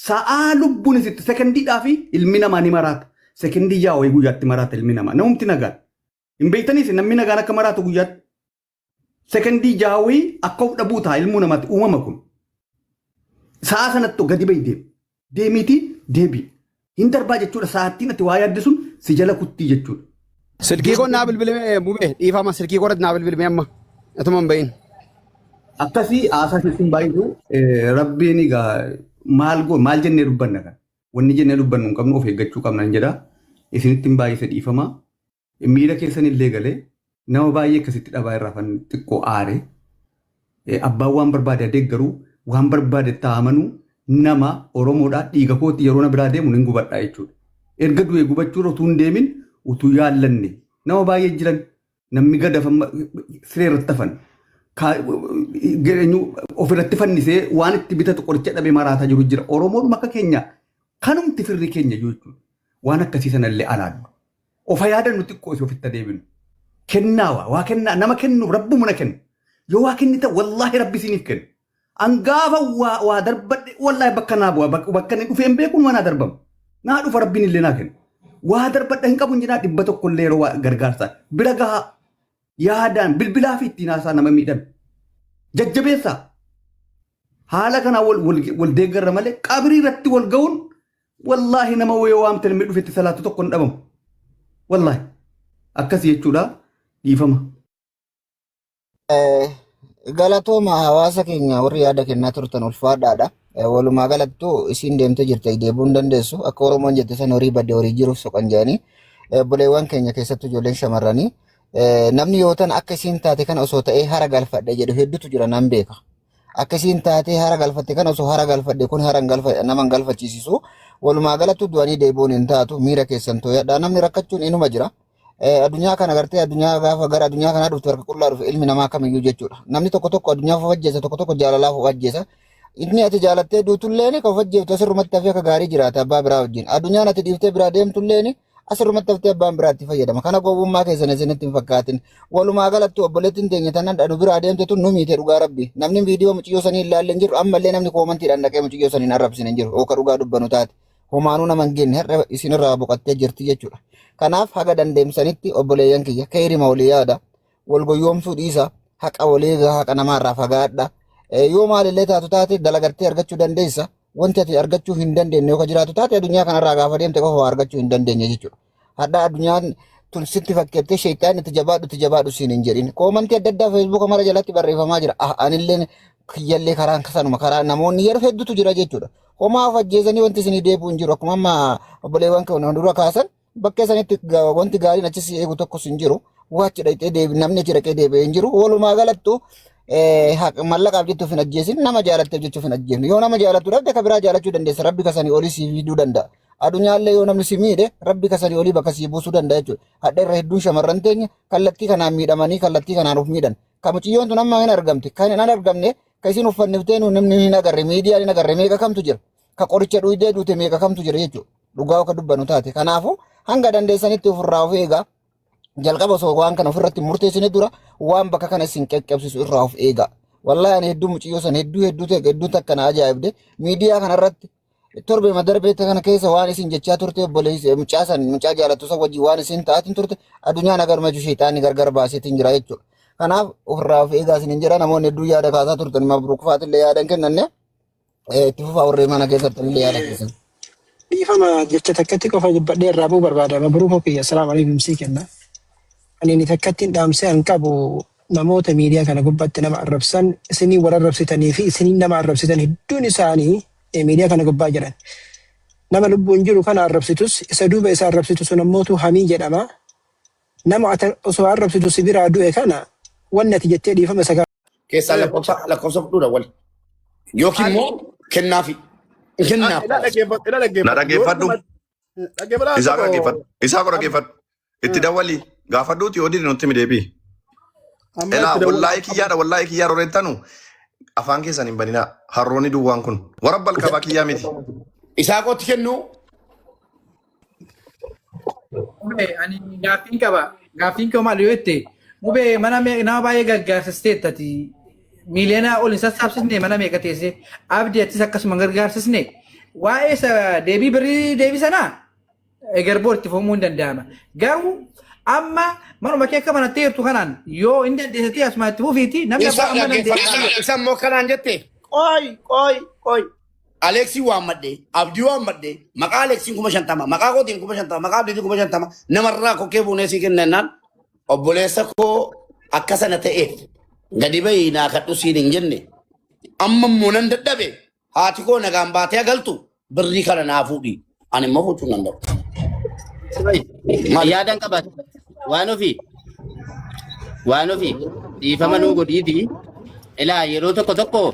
[SPEAKER 7] Sa'aa lubbuunis itti sekendiidhaa fi ilmi namaa ni maraata. Sekendii yaa wayii guyyaatti maraata ilmi namaa. Namumti nagaan. Hin beektaniis namni nagaan akka maraatu guyyaatti. Sekendii jaha wayii akka of dhabuu ta'a ilmuu namaatti uumama kun. Sa'aa sanatti gadi bahi deemi. Deemiitii deebi. Hin darbaa jechuudha sa'aattiin ati waa yaadde sun si jala kuttii jechuudha.
[SPEAKER 5] Silkii koo naa bilbilime mube dhiifama silkii koo irratti naa bilbilime amma atuma hin bahin.
[SPEAKER 7] Akkasii haasaa sitti hin baay'isu rabbiin egaa maal goo maal jennee dubbanna kan wanni jennee dubbannu hin qabnu of eeggachuu qabna hin jedha isinitti hin baay'ise dhiifama miira keessan illee galee nama baay'ee akkasitti dhabaa irraa fan xiqqoo aare abbaan waan barbaade adeeggaru waan barbaade taa'amanuu nama Oromoodhaa dhiiga kootti yeroo na biraa deemu nin gubadhaa jechuudha. Erga du'e gubachuurra utuu hin deemin utuu yaallanne nama baay'ee jiran namni gad hafan siree irratti hafan ofirratti fannisee waan itti bitatu qoricha dhabee maraataa jiru jira. Oromoodhuma akka keenya kanumti firri keenya jechuudha. Waan akkasii sanallee alaallu. Ofa yaadannu xiqqoo isii ofitti adeeminu. Kennaa waa waa kennaa nama kennuuf rabbuma na kenna. Yoo waa kennita wallaahi rabbi isiniif kenna. An gaafa waa waa darbadhe wallaahi bakka naa bu'a bakka bakka inni dhufee hin beeku naa darbama. Naa dhufa rabbiin illee naa kenna. Waa darbadha hin qabu hin jedhaa 100 illee yeroo waa gargaarsaa bira gahaa yaadaan bilbilaa fi ittiin haasaa nama miidhame. Jajjabeessaa. Haala kanaan wal wal wal deeggarra malee qabrii irratti wal ga'uun wallaahi nama wayii waamte namni dhufetti salaatu tokko hin dhabamu. Wallaahi akkasii jechuudha dhiifama.
[SPEAKER 9] Galatooma hawaasa keenya warri yaada kennaa turtan ulfaadhaadha. Walumaa galattuu isiin deemtee jirte deebi'uu hin dandeessu. Akka Oromoon jette san horii badde horii jiruuf soqan jedhanii obboleewwan keenya keessattuu ijoolleen shamarranii namni yoo tan akka isiin taate kana osoo ta'ee hara galfadhe jedhu hedduutu jira nan beeka. Akka isiin taatee hara galfatte kana osoo hara galfadhe kun hara nama hin galfachiisisu. Walumaa galattuu du'anii deebi'uun hin taatu miira keessan tooyadha. Namni rakkachuun inuma jira. Addunyaa kana gartee addunyaa gaafa gara addunyaa kanaa dhuftu harka qullaa dhufe ilmi namaa kamiyyuu jechuudha. Namni tokko tokko addunyaaf of ajjeesa tokko tokko jaalalaaf of ajjeesa. Inni ati jaalattee duutulleen kan of ajjeeftu asirrumatti hafee akka gaarii jiraata abbaa biraa wajjin. Addunyaan ati dhiiftee biraa deemtulleen Asirrumatti haftee abbaan biraatti fayyadama. Kana gowwummaa keessan isinitti hin fakkaatin. Walumaa galatti obboleettiin teenya tanan dhanu biraa deemte tun nu miite dhugaa rabbi. Namni viidiyoo muciyyoo sanii hin laalle hin jiru. Ammallee namni koomantiidhaan dhaqee muciyyoo sanii hin arrabsine hin jiru. Ooka dhugaa dubbanu taate. Homaanuu nama hin genne har'a isinirraa boqattee jirti jechuudha. Kanaaf haga dandeemsanitti obboleeyyan kiyya keerima walii yaada. Wal goyyoomsuu dhiisa. Haqa walii eegaa haqa namaarraa fagaadha. Yoo maalillee taatu taate dalagartee argachuu dandeessa. Wanti ati argachuu hin dandeenye yoo ka jiraatu taate addunyaa kanarraa gaafa deemte qofa waa argachuu hin dandeenye jechuudha. Hadha addunyaan tun sitti fakkeettee sheeyxaan itti jabaadhu itti jabaadhu siin hin jedhin. Koomantii adda addaa feesbuuka mara jalatti barreeffamaa jira. Ah, anillee kiyyallee karaan sanuma karaa namoonni yeroo hedduutu jira jechuudha. Homaa of ajjeesanii wanti isinii deebi'u hin jiru. Akkuma amma obboleewwan keenya dura kaasan bakkee sanitti wanti gaariin achi si eegu tokkos hin jiru. Waachi dhaqxee deebi namni achi dhaqee deebi'ee hin jiru. Walumaa galattu mallaqaaf jechuuf hin ajjeesin nama jaalatteef jechuuf hin ajjeefne. Yoo nama jaalattu dhabde ka biraa jaalachuu dandeessa. Rabbi kasanii olii sii fiduu danda'a. Adunyaallee yoo namni si miidhe rabbi kasanii olii bakka sii buusuu danda'a jechuudha. Hadha irra hedduun shamarran teenya kallattii kanaan miidhamanii kallattii kanaan of miidhan. Ka mucayyoon tun amma hin argamte kan hin argamne ka isin uffanniftee namni hin agarre miidiyaan hin agarre meeqa kamtu jira. Ka qoricha dhuydee duute meeqa kamtu jira jechuudha. Dhugaa akka dubbannu taate. Kanaafuu hanga dandeessanitti ofirraa of eegaa. Jalqaba osoo waan kana ofirratti hin murteessine dura waan bakka kana isin qaqqabsiisu irraa of eegaa. Wallahi ani hedduu mucayyoo san hedduu hedduu ta'e hedduu takka na ajaa'ibde miidiyaa kanarratti torbee darbee kana keessa waan isin jechaa turte obboleessi mucaa san mucaa jaalattu san wajjin waan isin ta'atin turte addunyaan agaruma jechuun sheexaanni gargar baaseetiin jira jechuudha. Kanaaf ofirraa of eegaa isin hin jira namoonni hedduu yaada kaasaa turtan mabruuk faatillee yaada hin kennanne itti fufaa warree mana keessatti illee yaada keessan.
[SPEAKER 1] Dhiifama jecha takkatti qofa dubbadhee irraa bu'uu barbaada. Mabruukoo kiyya assalaamu alaikum sii kenna. Ani inni takkatti hin dhaamsee an qabu namoota miidiyaa kana gubbaatti nama arrabsan isinii wal arrabsitanii fi isinii nama arrabsitan hedduun isaanii miidiyaa kana gubbaa jiran. Nama lubbuun jiru kana arrabsitus isa duuba isa arrabsitu sun ammootu hamii jedhama. Nama ati osoo arrabsitu si biraa du'e kana wanni ati jettee dhiifama isa
[SPEAKER 2] Keessaa lakkoofsa lakkoofsa fudhuudha wal. Yookiin immoo kennaafi. Kennaaf.
[SPEAKER 8] Ila dhaggeeffadhu. Ila
[SPEAKER 3] Na
[SPEAKER 8] dhaggeeffadhu. Yoo
[SPEAKER 3] dhaggeeffadhu.
[SPEAKER 8] dhugumatti dhaggeeffadhaa
[SPEAKER 3] Isaa
[SPEAKER 8] tokko
[SPEAKER 3] dhaggeeffadhu. Isaa dhaggeeffadhu. Itti dawwali. Gaafadhuuti yoo dide nutti himi deebii.
[SPEAKER 8] amma
[SPEAKER 3] Elaa
[SPEAKER 8] itti dawwala.
[SPEAKER 3] wallaahi kiyyaadha wallaahi kiyyaa roreettanu afaan keessan hin baninaa. Harroonni duwwaan kun. Warra balkabaa kiyyaa miti.
[SPEAKER 2] Isaa kootti kennuu
[SPEAKER 10] Mubee ani gaaffiin qaba. Gaaffiin koo maal yoo jette mubee mana nama baay'ee gargaarsisteetta ati miiliyoona ol hin sassaabsisne mana meeqa teessee abdii atis akkasuma hin gargaarsisne waa'ee isa deebii birrii deebii sanaa egar boor itti fufamuu hin danda'ama. Garuu amma manuma kee akka manattee jirtu kanaan yoo hin dandeessite asuma itti fufiiti namni
[SPEAKER 2] isa
[SPEAKER 10] abbaa amma
[SPEAKER 2] dhaggeeffadhu.
[SPEAKER 10] dandeesse.
[SPEAKER 2] Isa immoo kanaan jette. Qoy qoy qoy. Aleeksii waammadhe, Abdii waammadhe, maqaa Aleeksiin 50,000, maqaa kootiin 50,000, maqaa Abdiitiin 50,000, namarraa kokkee buunee sii kenna jennaan obboleessa koo akka sana ta'eef gadi bahii naa kadhu siin hin jenne. Amma immoo nan dadhabe haati koo nagaan baatee agaltu birrii kana naa fuudhi. Ani immoo fuudhuu hin danda'u. Maali?
[SPEAKER 11] Yaadan qabaatu. Waan ofii. Waan ofii. Dhiifama nuu godhiiti. Ilaa yeroo tokko tokko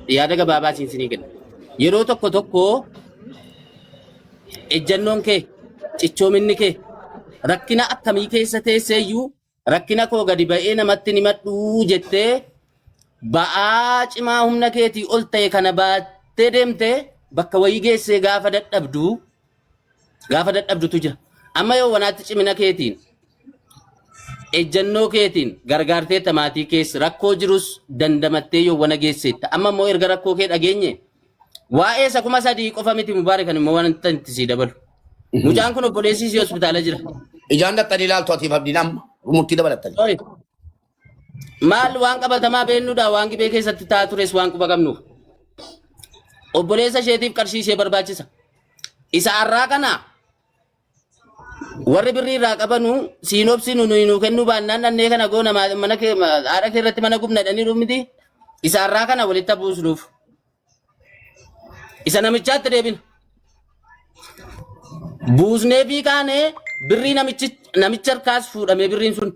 [SPEAKER 11] yaada gabaabaa siin sinii kenna. Yeroo tokko tokko ejjannoon kee, cichoominni kee rakkina akkamii keessa teesseeyyuu rakkina koo gadi ba'ee namatti hin himadhuu jettee ba'aa cimaa humna keetii ol ta'e kana baattee deemtee bakka wayii geessee gaafa dadhabdu gaafa dadhabdutu jira. Amma yoo wanaatti cimina keetiin ejjannoo keetiin gargaarteetta maatii keessa rakkoo jirus dandamattee yoo wana geesseetta. Amma immoo erga rakkoo kee dhageenye waa'ee isa 3,000 qofa miti Mubaarak kan immoo waan itti sii dabalu. Mucaan kun obboleessi isii hospitaala jira.
[SPEAKER 2] Ijaan dhattanii ilaaltu atiif abdiin amma murtii dabalattanii.
[SPEAKER 11] Sorry. Maal waan qabatamaa beennuudha waan gibee keessatti ta'aa tures waan quba qabnuuf. Obboleessa isheetiif qarshii ishee barbaachisa. Isa har'aa kana warri birrii irraa qabanu siinopsii nu nuyi nuu kennuu baannaan dhannee kana goona mana kee haadha kee irratti mana gubna jedhanii miti. Isa har'aa kana walitti buusnuuf. Isa namichaatti deebina. Buusnee fi kaanee birrii namichi namicha harkaas fuudhamee birriin sun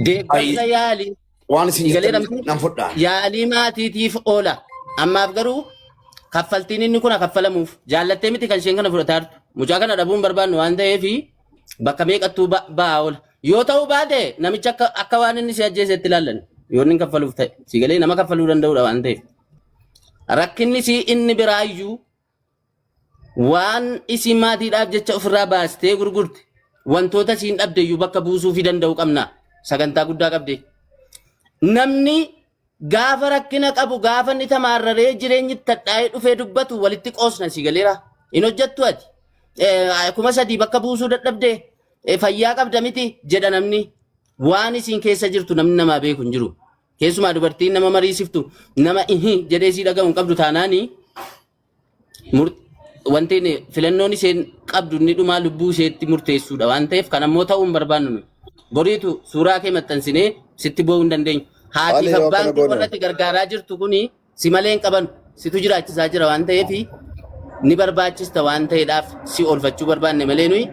[SPEAKER 11] deeggarsa yaalii
[SPEAKER 2] Waan isin
[SPEAKER 11] galee
[SPEAKER 2] jettan
[SPEAKER 11] namni
[SPEAKER 2] nan fudhaa.
[SPEAKER 11] yaalii maatiitiif oola. Ammaaf garuu kaffaltiin inni kun kaffalamuuf jaallattee miti kan isheen kana fudhataa jirtu. Mucaa kana dhabuun barbaannu waan ta'eef bakka meeqattuu ba'aa oola. Yoo ta'uu baate namicha akka akka waan inni si ajjeesetti ilaallan. Yoo inni kaffaluuf ta'e si galee nama kaffaluu danda'udha waan ta'eef. Rakkinni si inni biraayyuu Waan isiin maatiidhaaf jecha ofirraa baastee gurgurte wantoota isiin dhabde iyyuu bakka buusuufii danda'u qabna. Sagantaa guddaa qabde. Namni gaafa rakkina qabu gaafa inni tamaarraree jireenyi itti hadhaa'ee dhufee dubbatu walitti qoosna si galeera. Hin hojjettu ati. 3000 bakka buusuu dadhabde fayyaa qabda miti jedha namni. Waan isiin keessa jirtu namni namaa beeku hin jiru. Keessumaa dubartiin nama mariisiftu nama ihi jedhee sii dhaga'u hin qabdu taanaani wanti inni filannoon isheen qabdu inni dhumaa lubbuu isheetti murteessuudha waan ta'eef kan ammoo ta'uu hin barbaannu nuyi. Boriitu suuraa kee maxxansinee sitti boo'uu hin dandeenyu. Haatiif
[SPEAKER 3] Ali yoo
[SPEAKER 11] abbaan
[SPEAKER 3] akkana
[SPEAKER 11] kee
[SPEAKER 3] goone.
[SPEAKER 11] warra ati gargaaraa jirtu kuni si malee hin qaban situ jiraachisaa jira waan ta'eef ni barbaachista waan ta'eedhaaf si oolfachuu barbaanne malee nuyi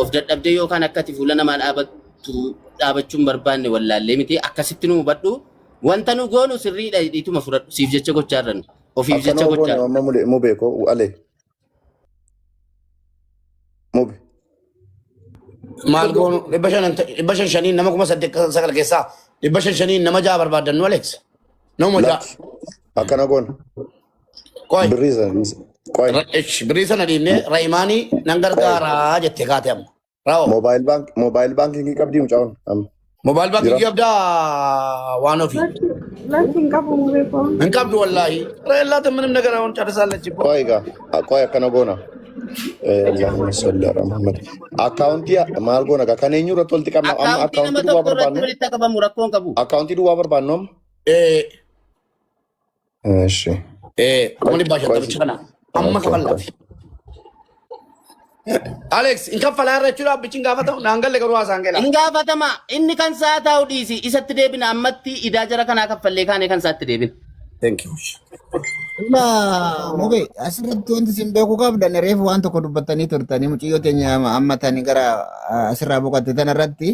[SPEAKER 11] of dadhabdee yookaan akka ati fuula namaa dhaabattu dhaabachuu hin barbaanne wallaallee miti akkasitti nu hubadhu. Wanta nu goonu sirriidha dhiituma fudhadhu siif jecha gochaa irra nu ofiif jecha
[SPEAKER 3] Akkanuma
[SPEAKER 11] gochaa
[SPEAKER 3] goone amma mube ko ale mube.
[SPEAKER 2] Maal goonu 500 500n nama 8,900 keessaa 500 500n nama ja'a barbaaddannu Alex. Nama ja'a.
[SPEAKER 3] Lakki akkana goone
[SPEAKER 2] Qoy.
[SPEAKER 3] birrii sana dhiise. Qoy
[SPEAKER 2] Ish, birrii sana dhiibnee Ra'imaanii nan
[SPEAKER 3] qoy
[SPEAKER 2] gargaaraa jettee kaate amma. Raawoo.
[SPEAKER 3] moobaayil baank moobaayil baankingii qabdii mucaan amma
[SPEAKER 2] Moobaayil
[SPEAKER 3] jira.
[SPEAKER 2] baankingii qabdaa waan ofii.
[SPEAKER 12] Lakki lakki hin qabu beeku.
[SPEAKER 2] Hin qabdu wallaahi. Reellaata minim nagara waan carrisaallachi.
[SPEAKER 3] Qoy egaa qoy akkana goona. Allahumma salli ala Muhammad. Akkaawuntii maal goona egaa kan eenyu irratti walitti qabna amma
[SPEAKER 11] Akkaawuntii nama
[SPEAKER 3] akkaawuntii duwwaa
[SPEAKER 11] tokko irratti
[SPEAKER 3] barbaannu
[SPEAKER 11] walitti qabamu rakkoon qabu.
[SPEAKER 3] akkaawuntii duwwaa barbaannu amma. Eshi.
[SPEAKER 2] Kuma
[SPEAKER 3] Qoy
[SPEAKER 2] dhibba
[SPEAKER 3] qoy
[SPEAKER 2] shantamicha kana amma
[SPEAKER 3] okay qoy.
[SPEAKER 2] kafallaaf. Alex hin kaffalaa irra jechuudha abbichi hin gaafatamu naan galle garuu haasaan gala.
[SPEAKER 11] Hin gaafatama inni kan isaa taa'u dhiisi isatti deebina ammatti idaa jara kanaa kaffallee kaanee kan isaatti deebina.
[SPEAKER 2] Thank you.
[SPEAKER 9] Ilaa mube asirratti wanti isin beekuu qabdan reefu waan tokko dubbattanii turtanii mucayyoo teenya amma tani gara asirraa boqotte tana irratti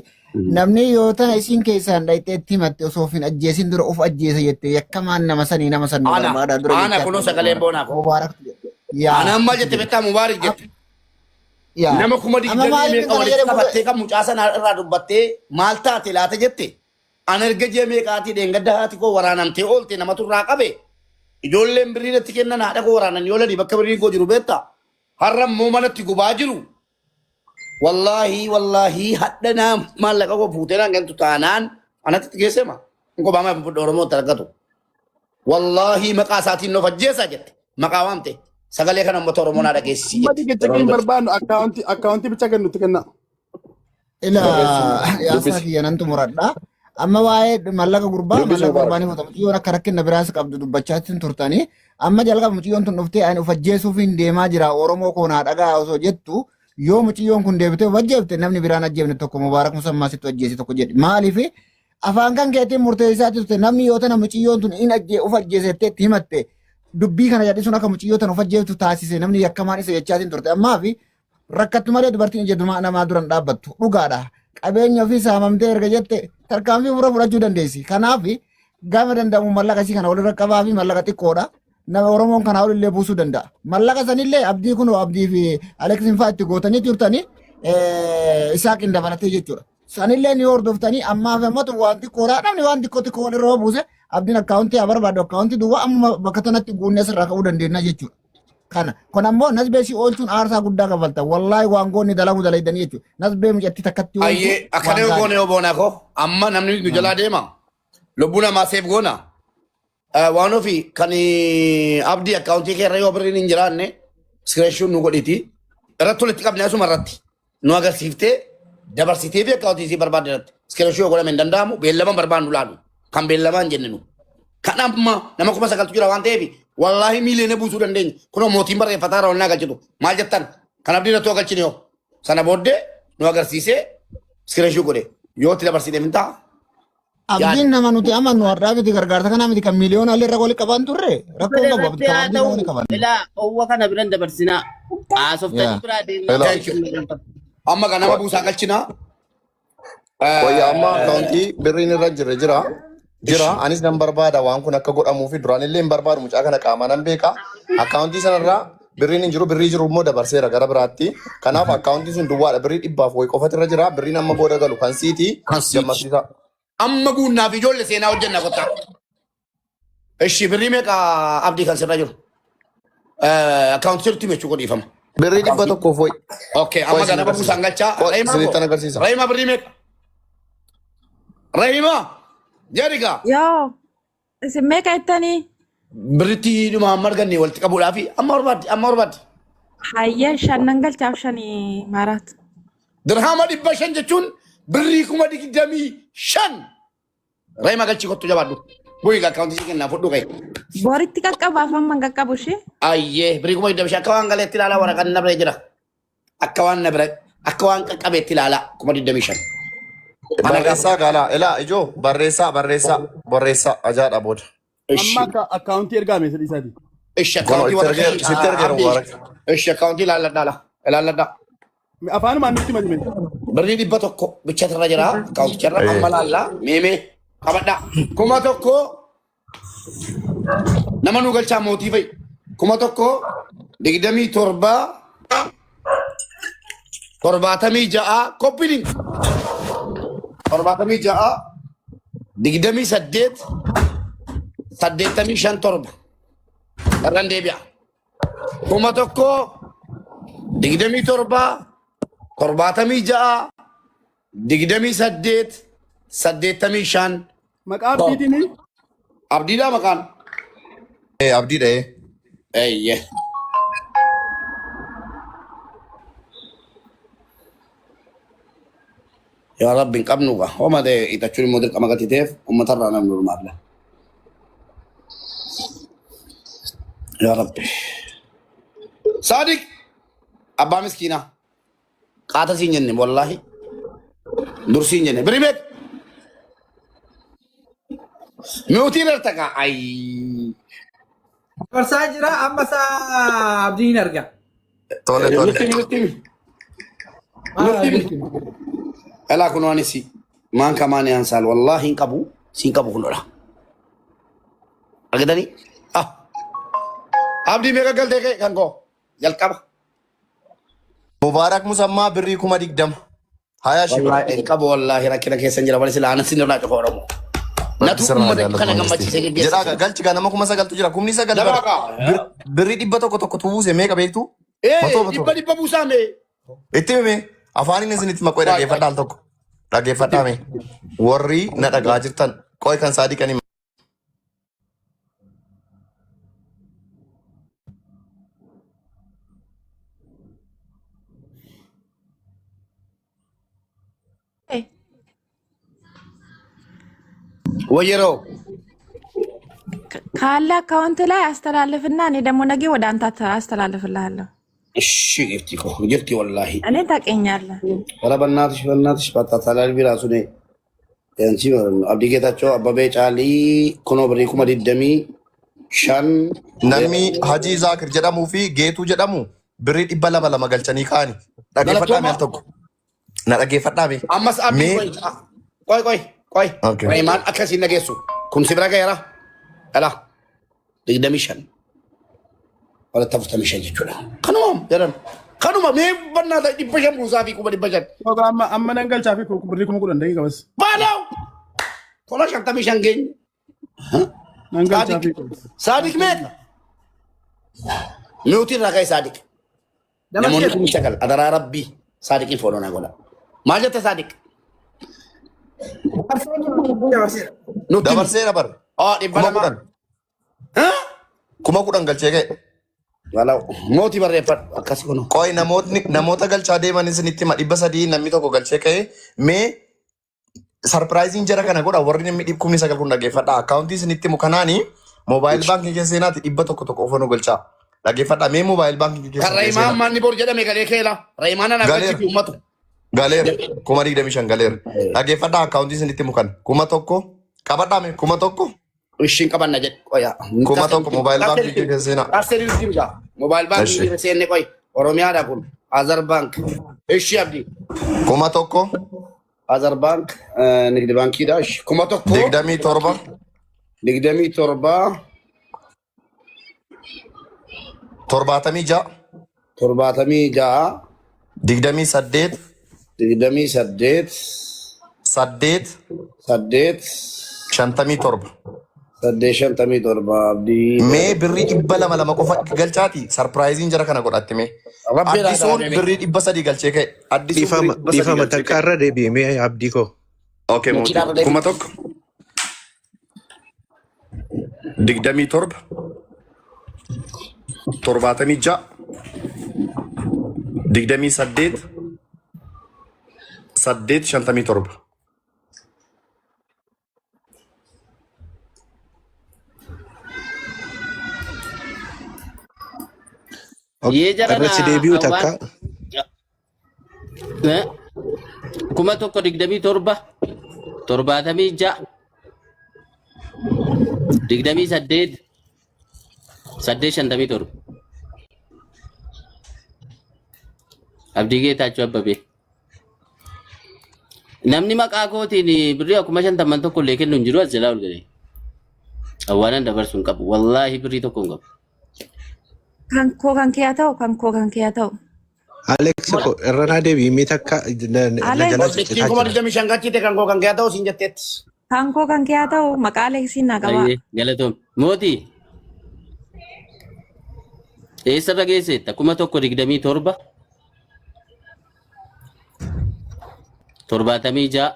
[SPEAKER 9] namni yoo tana isin keessaan dhayxee itti himatte osoo of hin ajjeesin dura of ajjeesa jette yakkamaan nama sanii nama san nu
[SPEAKER 2] Ana
[SPEAKER 9] barbaada dura
[SPEAKER 2] ana
[SPEAKER 9] jechaa
[SPEAKER 2] kunoo
[SPEAKER 9] turte
[SPEAKER 2] sagaleen boonaa koo.
[SPEAKER 9] Mubaarak yaa
[SPEAKER 2] Ana amma jette beektaa Mubaarak jette.
[SPEAKER 9] yaa
[SPEAKER 2] Nama kuma
[SPEAKER 9] amma
[SPEAKER 2] digdamii
[SPEAKER 9] maaliif
[SPEAKER 2] meeqa
[SPEAKER 9] kana
[SPEAKER 2] walitti
[SPEAKER 9] jedhe mube
[SPEAKER 2] qabattee kan mucaa sana irraa dubbattee maal taate laata jette. Ana erga ji'a meeqaatii dheengadda haati koo waraanamtee oolte namatu irraa qabe. Ijoolleen birrii natti kennan haadha koo waraanan yoo ladi bakka birriin koo jiru beektaa. Har'a immoo manatti gubaa jiru. Wallaahi wallaahi hadha naa maallaqa koo fuutee naan galtu taanaan anatti itti geessema. Hin kophaa maa fudhe Oromoo itti argatu. Wallaahi maqaa isaatiin nuuf ajjeesaa jette. Maqaa waamte. Sagalee kana uummata Oromoo naa dhageessisii
[SPEAKER 8] Amma
[SPEAKER 2] jette.
[SPEAKER 8] digicha
[SPEAKER 2] Yeroo
[SPEAKER 8] hin
[SPEAKER 2] dubbatu.
[SPEAKER 8] barbaannu akkaawuntii akkaawuntii bicha kennutti kenna.
[SPEAKER 9] Ila
[SPEAKER 3] Barreessi
[SPEAKER 9] yaasaa
[SPEAKER 3] dubbisi
[SPEAKER 9] kiyya nan xumuradha. Amma waa'ee mallaqa gurbaa
[SPEAKER 3] dubbisi
[SPEAKER 9] mallaqa
[SPEAKER 3] Mubaarak.
[SPEAKER 9] gurbaa ni fuuta. Mucayyoon akka rakkina biraas qabdu dubbachaa turtanii. Amma jalqaba mucayyoon tun dhuftee ani of ajjeesuuf hin deemaa jira Oromoo koo naa dhagaa osoo jettu yoo mucayyoon kun deebitee of ajjeefte namni biraan ajjeefne tokko Mubaarak Musammaa sitti ajjeese tokko jedhi. Maaliif afaan kan keetiin murteessaa turte namni yoo tana mucayyoon tun in ajjee of ajjeesettee itti himatte dubbii kana jedhisuun akka mucayyoo tana of ajjeeftu taasise namni yakkamaan isa jechaatiin turte. Ammaa fi rakkattu malee dubartiin ija dumaa namaa duran dhaabbattu dhugaadha. Qabeenya ofii saamamtee erga jette tarkaanfii fura fudhachuu dandeessi. Kanaaf gama danda'amu mallaqa isii kana walirra qabaa fi mallaqa xiqqoodha. Nama Oromoon kanaa olillee buusuu danda'a. Mallaqa sanillee abdii kun abdii fi Aleksiin fa'aa itti gootanii turtanii Isaaqiin dabalatee jechuudha. Sanillee ni hordoftanii ammaa fi ammatu waan xiqqoodha. Namni waan xiqqoo xiqqoo walirra yoo buuse abdiin akkaawuntii haa barbaadu akkaawuntii duwwaa amma bakka tanatti guunnee sirraa ka'uu dandeenya jechuudha. Kana kun ammoo nasbee si oolchuun aarsaa guddaa kaffalta. Wallaahi waan goonni dalagu dalaydanii jechuudha. Nasbee mucattii takkatti oolchuun
[SPEAKER 2] Ayyee akkana
[SPEAKER 9] waan
[SPEAKER 2] yoo
[SPEAKER 9] gaarii.
[SPEAKER 2] goone yoo boonaa koo amma namni nu jalaa deema. Lubbuu namaa seef goona. Waan ofii kan abdii akkaawuntii kee irra yoo birriin hin jiraanne iskiriishuun nu godhiti. Irratti walitti qabne asuma irratti nu agarsiiftee dabarsitee fi akkaawuntii isii barbaadde irratti iskiriishuu yoo godhame hin danda'amu beellama barbaannu laalu kan beellamaa hin jenne nu. Kan amma nama 9,000tu jira waan ta'eef wallaahi miiliyoona buusuu dandeenya. Kunoo mootiin barreeffataa irra ol naa galchitu maal jettan kan abdii irratti galchine yoo sana booddee nu agarsiisee iskiriishuu godhe yoo itti dabarsitee hin ta'a. Yaada.
[SPEAKER 9] Abdiin nama nuti amannu har'aa miti gargaarsa kanaa miti kan miiliyoona illee irra wali qaban turre rakkoo hin qabu
[SPEAKER 11] Irratti
[SPEAKER 9] kan
[SPEAKER 11] haa
[SPEAKER 9] abdiin
[SPEAKER 11] ta'u
[SPEAKER 9] wali qaban.
[SPEAKER 11] ilaa owwa kana biran dabarsinaa. Haasoftanii
[SPEAKER 9] Yaa.
[SPEAKER 11] biraa deemnaa
[SPEAKER 3] Hello.
[SPEAKER 2] Thank you. Amma kan nama buusaa galchinaa.
[SPEAKER 3] Wayya amma akkaawuntii birriin irra jira jira jira anis nan barbaada waan kun akka godhamuu fi duraan illee hin barbaadu mucaa kana qaamaa nan beeka akkaawuntii sanarraa birriin hin jiru birrii jiru immoo dabarseera gara biraatti kanaaf akkaawuntiin sun duwwaadha birrii dhibbaaf wayi qofatu irra jira birriin amma booda galu kan siiti
[SPEAKER 2] Kan siiti.
[SPEAKER 3] gammachiisa.
[SPEAKER 2] Amma guunnaaf ijoollee seenaa hojjenna kottaa. Ishi birrii meeqa abdii kan sirra jiru? Akkaawuntii sirriitti himachuu godhiifama.
[SPEAKER 3] Birrii dhibba tokkoof wayi.
[SPEAKER 2] Okay,
[SPEAKER 3] Qoy
[SPEAKER 2] amma
[SPEAKER 3] isin
[SPEAKER 2] ganama
[SPEAKER 3] agarsiisa.
[SPEAKER 2] buusaan galchaa.
[SPEAKER 3] Qoy
[SPEAKER 2] Rahimaa koo.
[SPEAKER 3] isinittan agarsiisa.
[SPEAKER 2] Rahimaa birrii meeqa? Rahimaa jedhi gaa.
[SPEAKER 12] Yoo isin meeqa jettanii?
[SPEAKER 2] Birritti dhuma amma arganne walitti qabuudhaaf amma barbaaddi amma barbaaddi.
[SPEAKER 12] Hayyee shan nan galchaaf shanii maaraat.
[SPEAKER 2] Dirhaama 500 jechuun birrii 25,000. Rahima galchii kottu jabaadhu. Bu'ii akkaawuntii si kennaa fudhu ka'e.
[SPEAKER 12] Boritti qaqqabaaf amma hin qaqqabu ishee.
[SPEAKER 2] Ayyee birrii 25,000 akka waan galeetti ilaalaa waraqaan na bira jira. Akka waan na bira akka waan qaqqabeetti ilaalaa 25,000. Mana
[SPEAKER 3] Barreessaa gaalaa. Ilaa ijoo barreessaa barreessaa barreessaa ajaadha booda.
[SPEAKER 8] Amma akka akkaawuntii ergaame sadii isaati.
[SPEAKER 2] Ishi
[SPEAKER 3] Kono
[SPEAKER 2] akkaawuntii
[SPEAKER 3] itti
[SPEAKER 2] warra
[SPEAKER 3] ergeera sitti ergeera Mubaarak.
[SPEAKER 2] Ishi akkaawuntii ilaalladhaa laa ilaalladhaa.
[SPEAKER 8] Afaanumaan nutti himani mee.
[SPEAKER 2] Birrii 100 bichatirra jira akkaawunticharra amma laallaa meemee qabadhaa. 1000 nama nu galchaa mootii fa'i. 1027 76 koppiliin 76 28 85 7 irran deebi'a. 1027 76 28 85
[SPEAKER 8] Maqaa abdiitiin
[SPEAKER 2] Abdiidhaa maqaan.
[SPEAKER 3] Abdiidha ee.
[SPEAKER 2] Eeyyee. Yaa Rabbi hin qabnu gaa. Homa ta'e hidhachuun immoo dirqama gati ta'eef uummatarraa namni normaal. Yaa Rabbi. Saadiq abbaa miskiinaa. Qaata siin jenne wallaahi. Dur siin jenne. Biri meeqa? Miutii irra kaa ayii.
[SPEAKER 10] Dabarsaa jira amma isaa abdiin arga.
[SPEAKER 3] Tole tole.
[SPEAKER 2] Nutti himi, nutti himi. Nutti himi. Elaa kun waan isi. Maan kamaan yaansaal wallaahi hin qabu. Siin qabu kunodha. Argitanii? Ah. Abdii meeqa galtee ka'e kan koo? Jalqaba.
[SPEAKER 3] Mubaarak Musammaa birrii 20,000. Hayaa shi
[SPEAKER 2] Wallaahi hin qabu wallaahi rakkina keessa jira malee silaa anas irraa cufa Oromoo. Natu uummata kana gammachiisee geggeessa.
[SPEAKER 3] Jedhaa galchi gaa nama 9,000tu jira. 9,000
[SPEAKER 2] Nama
[SPEAKER 3] bara.
[SPEAKER 2] kaa.
[SPEAKER 3] Birrii 100 tokko buuse meeqa beektu?
[SPEAKER 2] Ee
[SPEAKER 3] Matoo matoo.
[SPEAKER 2] dhibba dhibba buusaa mee.
[SPEAKER 3] Itti hime afaaniin isinitti maqoo dhaggeeffadhaa al tokko. Dhaggeeffadhaa mee. Warri na dhagaa jirtan qoy kan saadiqanii
[SPEAKER 2] Wayyeroo.
[SPEAKER 12] ካለ አካውንት ላይ አስተላልፍና እኔ ደግሞ ነገ ወደ አንተ አስተላልፍልሃለሁ።
[SPEAKER 2] እሺ jirti koo jirti wallaahi.
[SPEAKER 12] እኔ ታውቀኛለህ።
[SPEAKER 2] ኧረ በእናትሽ በእናትሽ ባታታላልቢ ራሱ እኔ ያንቺ ማለት ነው። አብዲ ጌታቸው አበቤ ጫሊ kunoo birrii 25,000
[SPEAKER 3] Namni Hajii Zaakir jedhamuu fi Geetuu jedhamu birrii 200 galchanii kaani. Dhaggeeffadhaa mee al tokko. Na dhaggeeffadhaa mee.
[SPEAKER 2] Ammas abdii
[SPEAKER 3] Mee
[SPEAKER 2] qoy qoy qoy qoy
[SPEAKER 3] Okay.
[SPEAKER 2] Reemaan akkasiin dhageessu kun si bira ga'eera dhala 25 walitti 45 jechuudha. Kanuma jedhan kanuma mee bannaa ta'e 500 buusaa fi 500,000.
[SPEAKER 8] Yookaan amma amma nan galchaa fi birrii 10,000 daqiiqa bas.
[SPEAKER 2] Baalaw tola 55 geenye.
[SPEAKER 8] Nan galchaa fi
[SPEAKER 2] Saadiq meeqa? Miutii irraa ka'e Saadiq. Namoonni 9,000 adaraa rabbii Saadiqiin fooloo naa godha. Maal jette Saadiq?
[SPEAKER 10] Dabarseera.
[SPEAKER 2] Nutti himi.
[SPEAKER 3] Dabarseera bara.
[SPEAKER 2] Oh, dhibba
[SPEAKER 3] Kuma
[SPEAKER 2] lama.
[SPEAKER 3] kudhan.
[SPEAKER 2] Huh?
[SPEAKER 3] 10,000 galchee ka'e.
[SPEAKER 2] Walaw mootii barreeffadhu akkasi kunoo.
[SPEAKER 3] Qoy namootni namoota galchaa deeman isinitti hima 300 namni tokko galchee ka'e mee sarpiraayiziin jara kana godha warri namni 9,000 kun dhaggeeffadha akkaawuntii isinitti himu kanaani moobaayil baankii keessa seenaati 100 tokko ofa nu galchaa dhaggeeffadha mee moobaayil baankii
[SPEAKER 2] Kan
[SPEAKER 3] keessa
[SPEAKER 2] Rahimaan
[SPEAKER 3] seenaa
[SPEAKER 2] manni bor jedhame galee keela. Rahimaan ana
[SPEAKER 3] Galeera.
[SPEAKER 2] galchiti uummatu.
[SPEAKER 3] Galeera 25,000 galeera dhaggeeffadha akkaawuntii isinitti himu kana 1000 qabadhaa mee 1000
[SPEAKER 2] Ishiin qabanna jedhe qoya.
[SPEAKER 3] 1000 moobaayil baankii keessa seenaa.
[SPEAKER 2] Qarsee nutti himta. Moobaayil baankii
[SPEAKER 3] Eshi.
[SPEAKER 2] keessa seenne qoy. Oromiyaadha kun. Azar Bank. Ishi abdii.
[SPEAKER 3] 1000
[SPEAKER 2] Azar Bank nigdi baankiidha. Ishi 1000.
[SPEAKER 3] 27
[SPEAKER 2] 27.
[SPEAKER 3] 76
[SPEAKER 2] 76.
[SPEAKER 3] 28
[SPEAKER 2] 28.
[SPEAKER 3] 8
[SPEAKER 2] 8.
[SPEAKER 3] 57.
[SPEAKER 5] 857 abdii.
[SPEAKER 13] Mee birrii 200 lama qofa galchaati sarpiraayiziin jara kana godhatte mee.
[SPEAKER 2] Rabbi irraa
[SPEAKER 13] Addisuun
[SPEAKER 2] deeme.
[SPEAKER 13] birrii 300 galchee ka'e. Addisuun birrii
[SPEAKER 14] Dhiifama
[SPEAKER 13] 300
[SPEAKER 14] dhiifama
[SPEAKER 13] galchee
[SPEAKER 14] takka
[SPEAKER 13] ka'e.
[SPEAKER 14] irra deebi'e abdii koo.
[SPEAKER 13] Okay mootii.
[SPEAKER 2] Makiinaa irra deebi.
[SPEAKER 13] 1000 27 76 28 8 57.
[SPEAKER 11] Yee jara
[SPEAKER 14] Irra si
[SPEAKER 11] na
[SPEAKER 14] deebi'u
[SPEAKER 11] waan
[SPEAKER 14] takka.
[SPEAKER 11] 1027 76 28 857. Abdii Geetaachoo Abbabee. Namni maqaa kootiin birrii 50,000 tokko illee kennu hin jiru as jalaa ol galee. Awwaanan dabarsuu hin qabu. Wallaahi birrii tokko hin qabu.
[SPEAKER 12] Kan koo kan kee haa ta'u, kan koo kan kee haa ta'u.
[SPEAKER 14] Alex ko irra naa deebi'i mee takka na
[SPEAKER 12] Alex.
[SPEAKER 14] jalaa
[SPEAKER 2] Gorsittiin
[SPEAKER 14] ciccitaa
[SPEAKER 2] kuma
[SPEAKER 14] jira.
[SPEAKER 2] 25 galchite kan koo kan kee haa ta'u siin jetteetti.
[SPEAKER 12] Kan koo kan kee haa ta'u, maqaa Aleksiin naa qabaa.
[SPEAKER 11] Baay'ee galatoom. Mootii eessarra geesseetta? 1027 76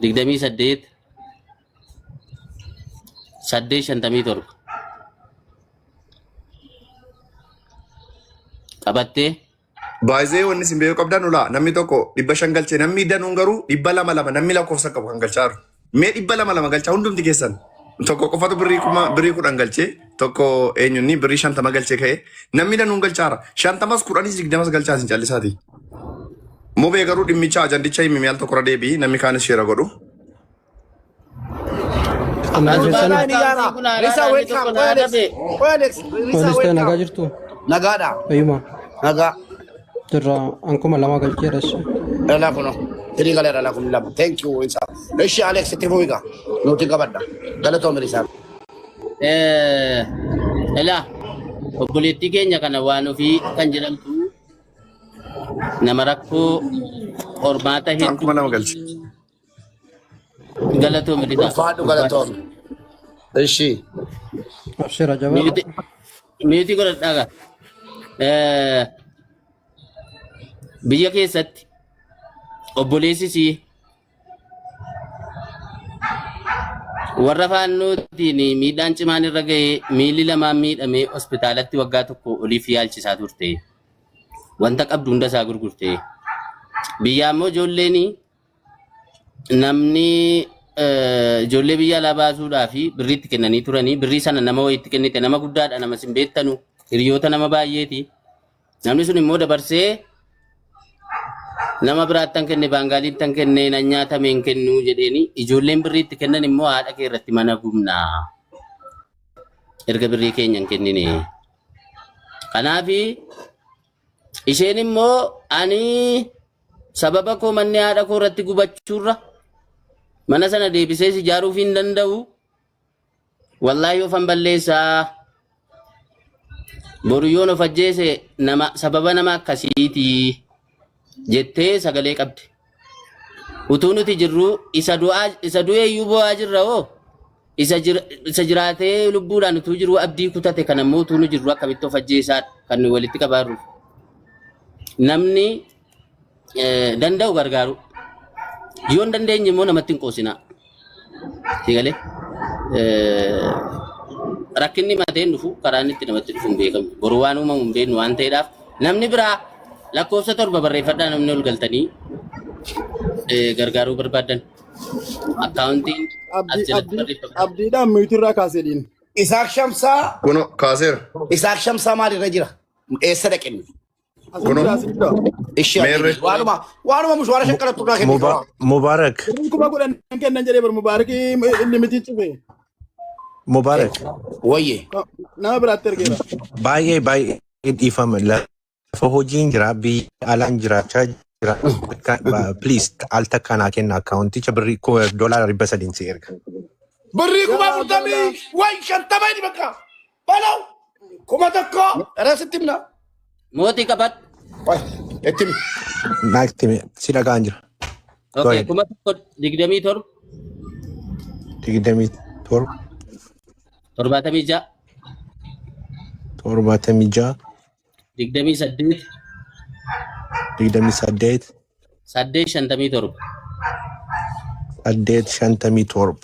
[SPEAKER 11] 28 857 qabattee.
[SPEAKER 13] Baay'ee wanni isin beekuu qabdan ulaa namni tokko 500 galchee namni danuun garuu 200 lama namni lakkoofsa qabu kan galchaa jiru. Mee 200 lama galchaa hundumti keessan. Tokko qofatu birrii kuma birrii 10 galchee tokko eenyunni birrii 50 galchee ka'e namni danuun galchaara. 50s 10s 20s galchaa isin callisaati. Mubee garuu dhimmicha ajandicha himi al tokkorra deebi'i namni kaanis sheera godhu.
[SPEAKER 11] Asumaan
[SPEAKER 2] Nagaadha ni yaara.
[SPEAKER 11] akkaawuntiin kun
[SPEAKER 2] Risa
[SPEAKER 11] haaraadha inni tokko
[SPEAKER 2] welcome.
[SPEAKER 11] na
[SPEAKER 2] Qoy Alex.
[SPEAKER 11] adabe.
[SPEAKER 2] Qoy Alex. Risa
[SPEAKER 15] Poolistee nagaa
[SPEAKER 2] welcome.
[SPEAKER 15] jirtu?
[SPEAKER 2] Nagaadha.
[SPEAKER 15] Fayyuma.
[SPEAKER 2] Nagaa.
[SPEAKER 15] Jirra ankuma lama galcheeras.
[SPEAKER 2] Dhala kuno. Tirii galeera dhala kun lama. Thank you Risa. Ishi Alex itti fuuga. Nuti qabadha. Galatoom Risa.
[SPEAKER 11] Elaa obboleettii keenya kana waan ofii kan jedhamtu nama rakkoo qormaata
[SPEAKER 13] An
[SPEAKER 11] hedduu
[SPEAKER 13] 2000 galche.
[SPEAKER 11] Galatoom Risaa.
[SPEAKER 2] Ulfaadhu galatoom. Ishi.
[SPEAKER 15] Abshira jabaadha.
[SPEAKER 11] Miitii godhadhaa gaa. Biyya keessatti obboleessi sii warra faannootiin miidhaan cimaan irra ga'ee miilli lamaan miidhamee hospitaalatti waggaa tokko oliif yaalchisaa turte. Wanta qabdu hunda isaa gurgurte. Biyyaa immoo ijoolleen namni ijoollee biyya alaa baasuudhaa fi birrii itti kennanii turanii birrii sana nama wayiitti kennite nama guddaadha nama sin beektanu hiriyoota nama baay'eeti. Namni sun immoo dabarsee nama biraatti tan kenne baangaaliitti tan kenne nan nyaatame hin kennu jedheeni ijoolleen birrii itti kennan immoo haadha kee irratti mana gubnaa erga birrii keenya hin kennine. Kanaafi isheen immoo ani sababa koo manni haadha koo irratti gubachuurra mana sana deebisees ijaaruuf hin danda'u. Wallaahi ofan balleessaa. Boru yoon of ajjeese nama sababa nama akkasiiti jettee sagalee qabde. Utuu nuti jirru isa du'aa isa du'e iyyuu boo'aa jirra hoo isa jira, isa jiraatee lubbuudhaan utuu jiruu abdii kutate kan ammoo utuu nu jirru akkamitti of ajjeesaa kan nu walitti qabaarru. Namni danda'u gargaaru. Yoo hin dandeenye immoo namatti hin qoosinaa. Si galee? Rakkinni mateen dhufu karaan itti namatti dhufu hin beekamu. Boru waan uumamu hin beeknu waan ta'eedhaaf namni biraa lakkoofsa 7 barreeffadhaa namni ol galtanii gargaaruu barbaadan. Akkaawuntiin as
[SPEAKER 8] Abdii
[SPEAKER 11] jalatti
[SPEAKER 8] abdii
[SPEAKER 11] barreeffama.
[SPEAKER 8] abdiidhaan miitirraa kaasee dhiin.
[SPEAKER 2] Isaaq Shamsaa.
[SPEAKER 13] Kuno kaaseera.
[SPEAKER 2] Isaaq Shamsaa maalirra jira? Eessa dhaqe inni?
[SPEAKER 8] Asin
[SPEAKER 13] Kuno
[SPEAKER 8] jira asin jira.
[SPEAKER 2] Ishi abdii
[SPEAKER 13] meerre.
[SPEAKER 2] waanuma waanuma mushwaara shakkalattu irraa kenni qaba.
[SPEAKER 14] Mubarak
[SPEAKER 8] Birrii 10,000 kennan jedhee bar Mubaarakii limitii cufe.
[SPEAKER 14] Mubarak
[SPEAKER 2] Wayye.
[SPEAKER 8] Nama biraatti ergeera.
[SPEAKER 14] baay'ee baay'ee dhiifama lafa hojiin jira biyya alaan jiraachaa jira. Please al takka naa kenna akkaawunticha birrii $300 si erga.
[SPEAKER 2] Birrii kuma
[SPEAKER 8] Yaa
[SPEAKER 2] afurtamii
[SPEAKER 8] Abdallah.
[SPEAKER 2] way 50 inni bakka. Balaw 1000 irra sitti himna.
[SPEAKER 11] Mootii qabadhu.
[SPEAKER 2] Way itti himi.
[SPEAKER 14] Naatti si dhagaan jira. Go
[SPEAKER 11] Okay,
[SPEAKER 14] ahead.
[SPEAKER 11] 1027
[SPEAKER 14] 27
[SPEAKER 11] 76
[SPEAKER 14] 76
[SPEAKER 11] 28
[SPEAKER 14] 28
[SPEAKER 11] 857.
[SPEAKER 14] 8 57.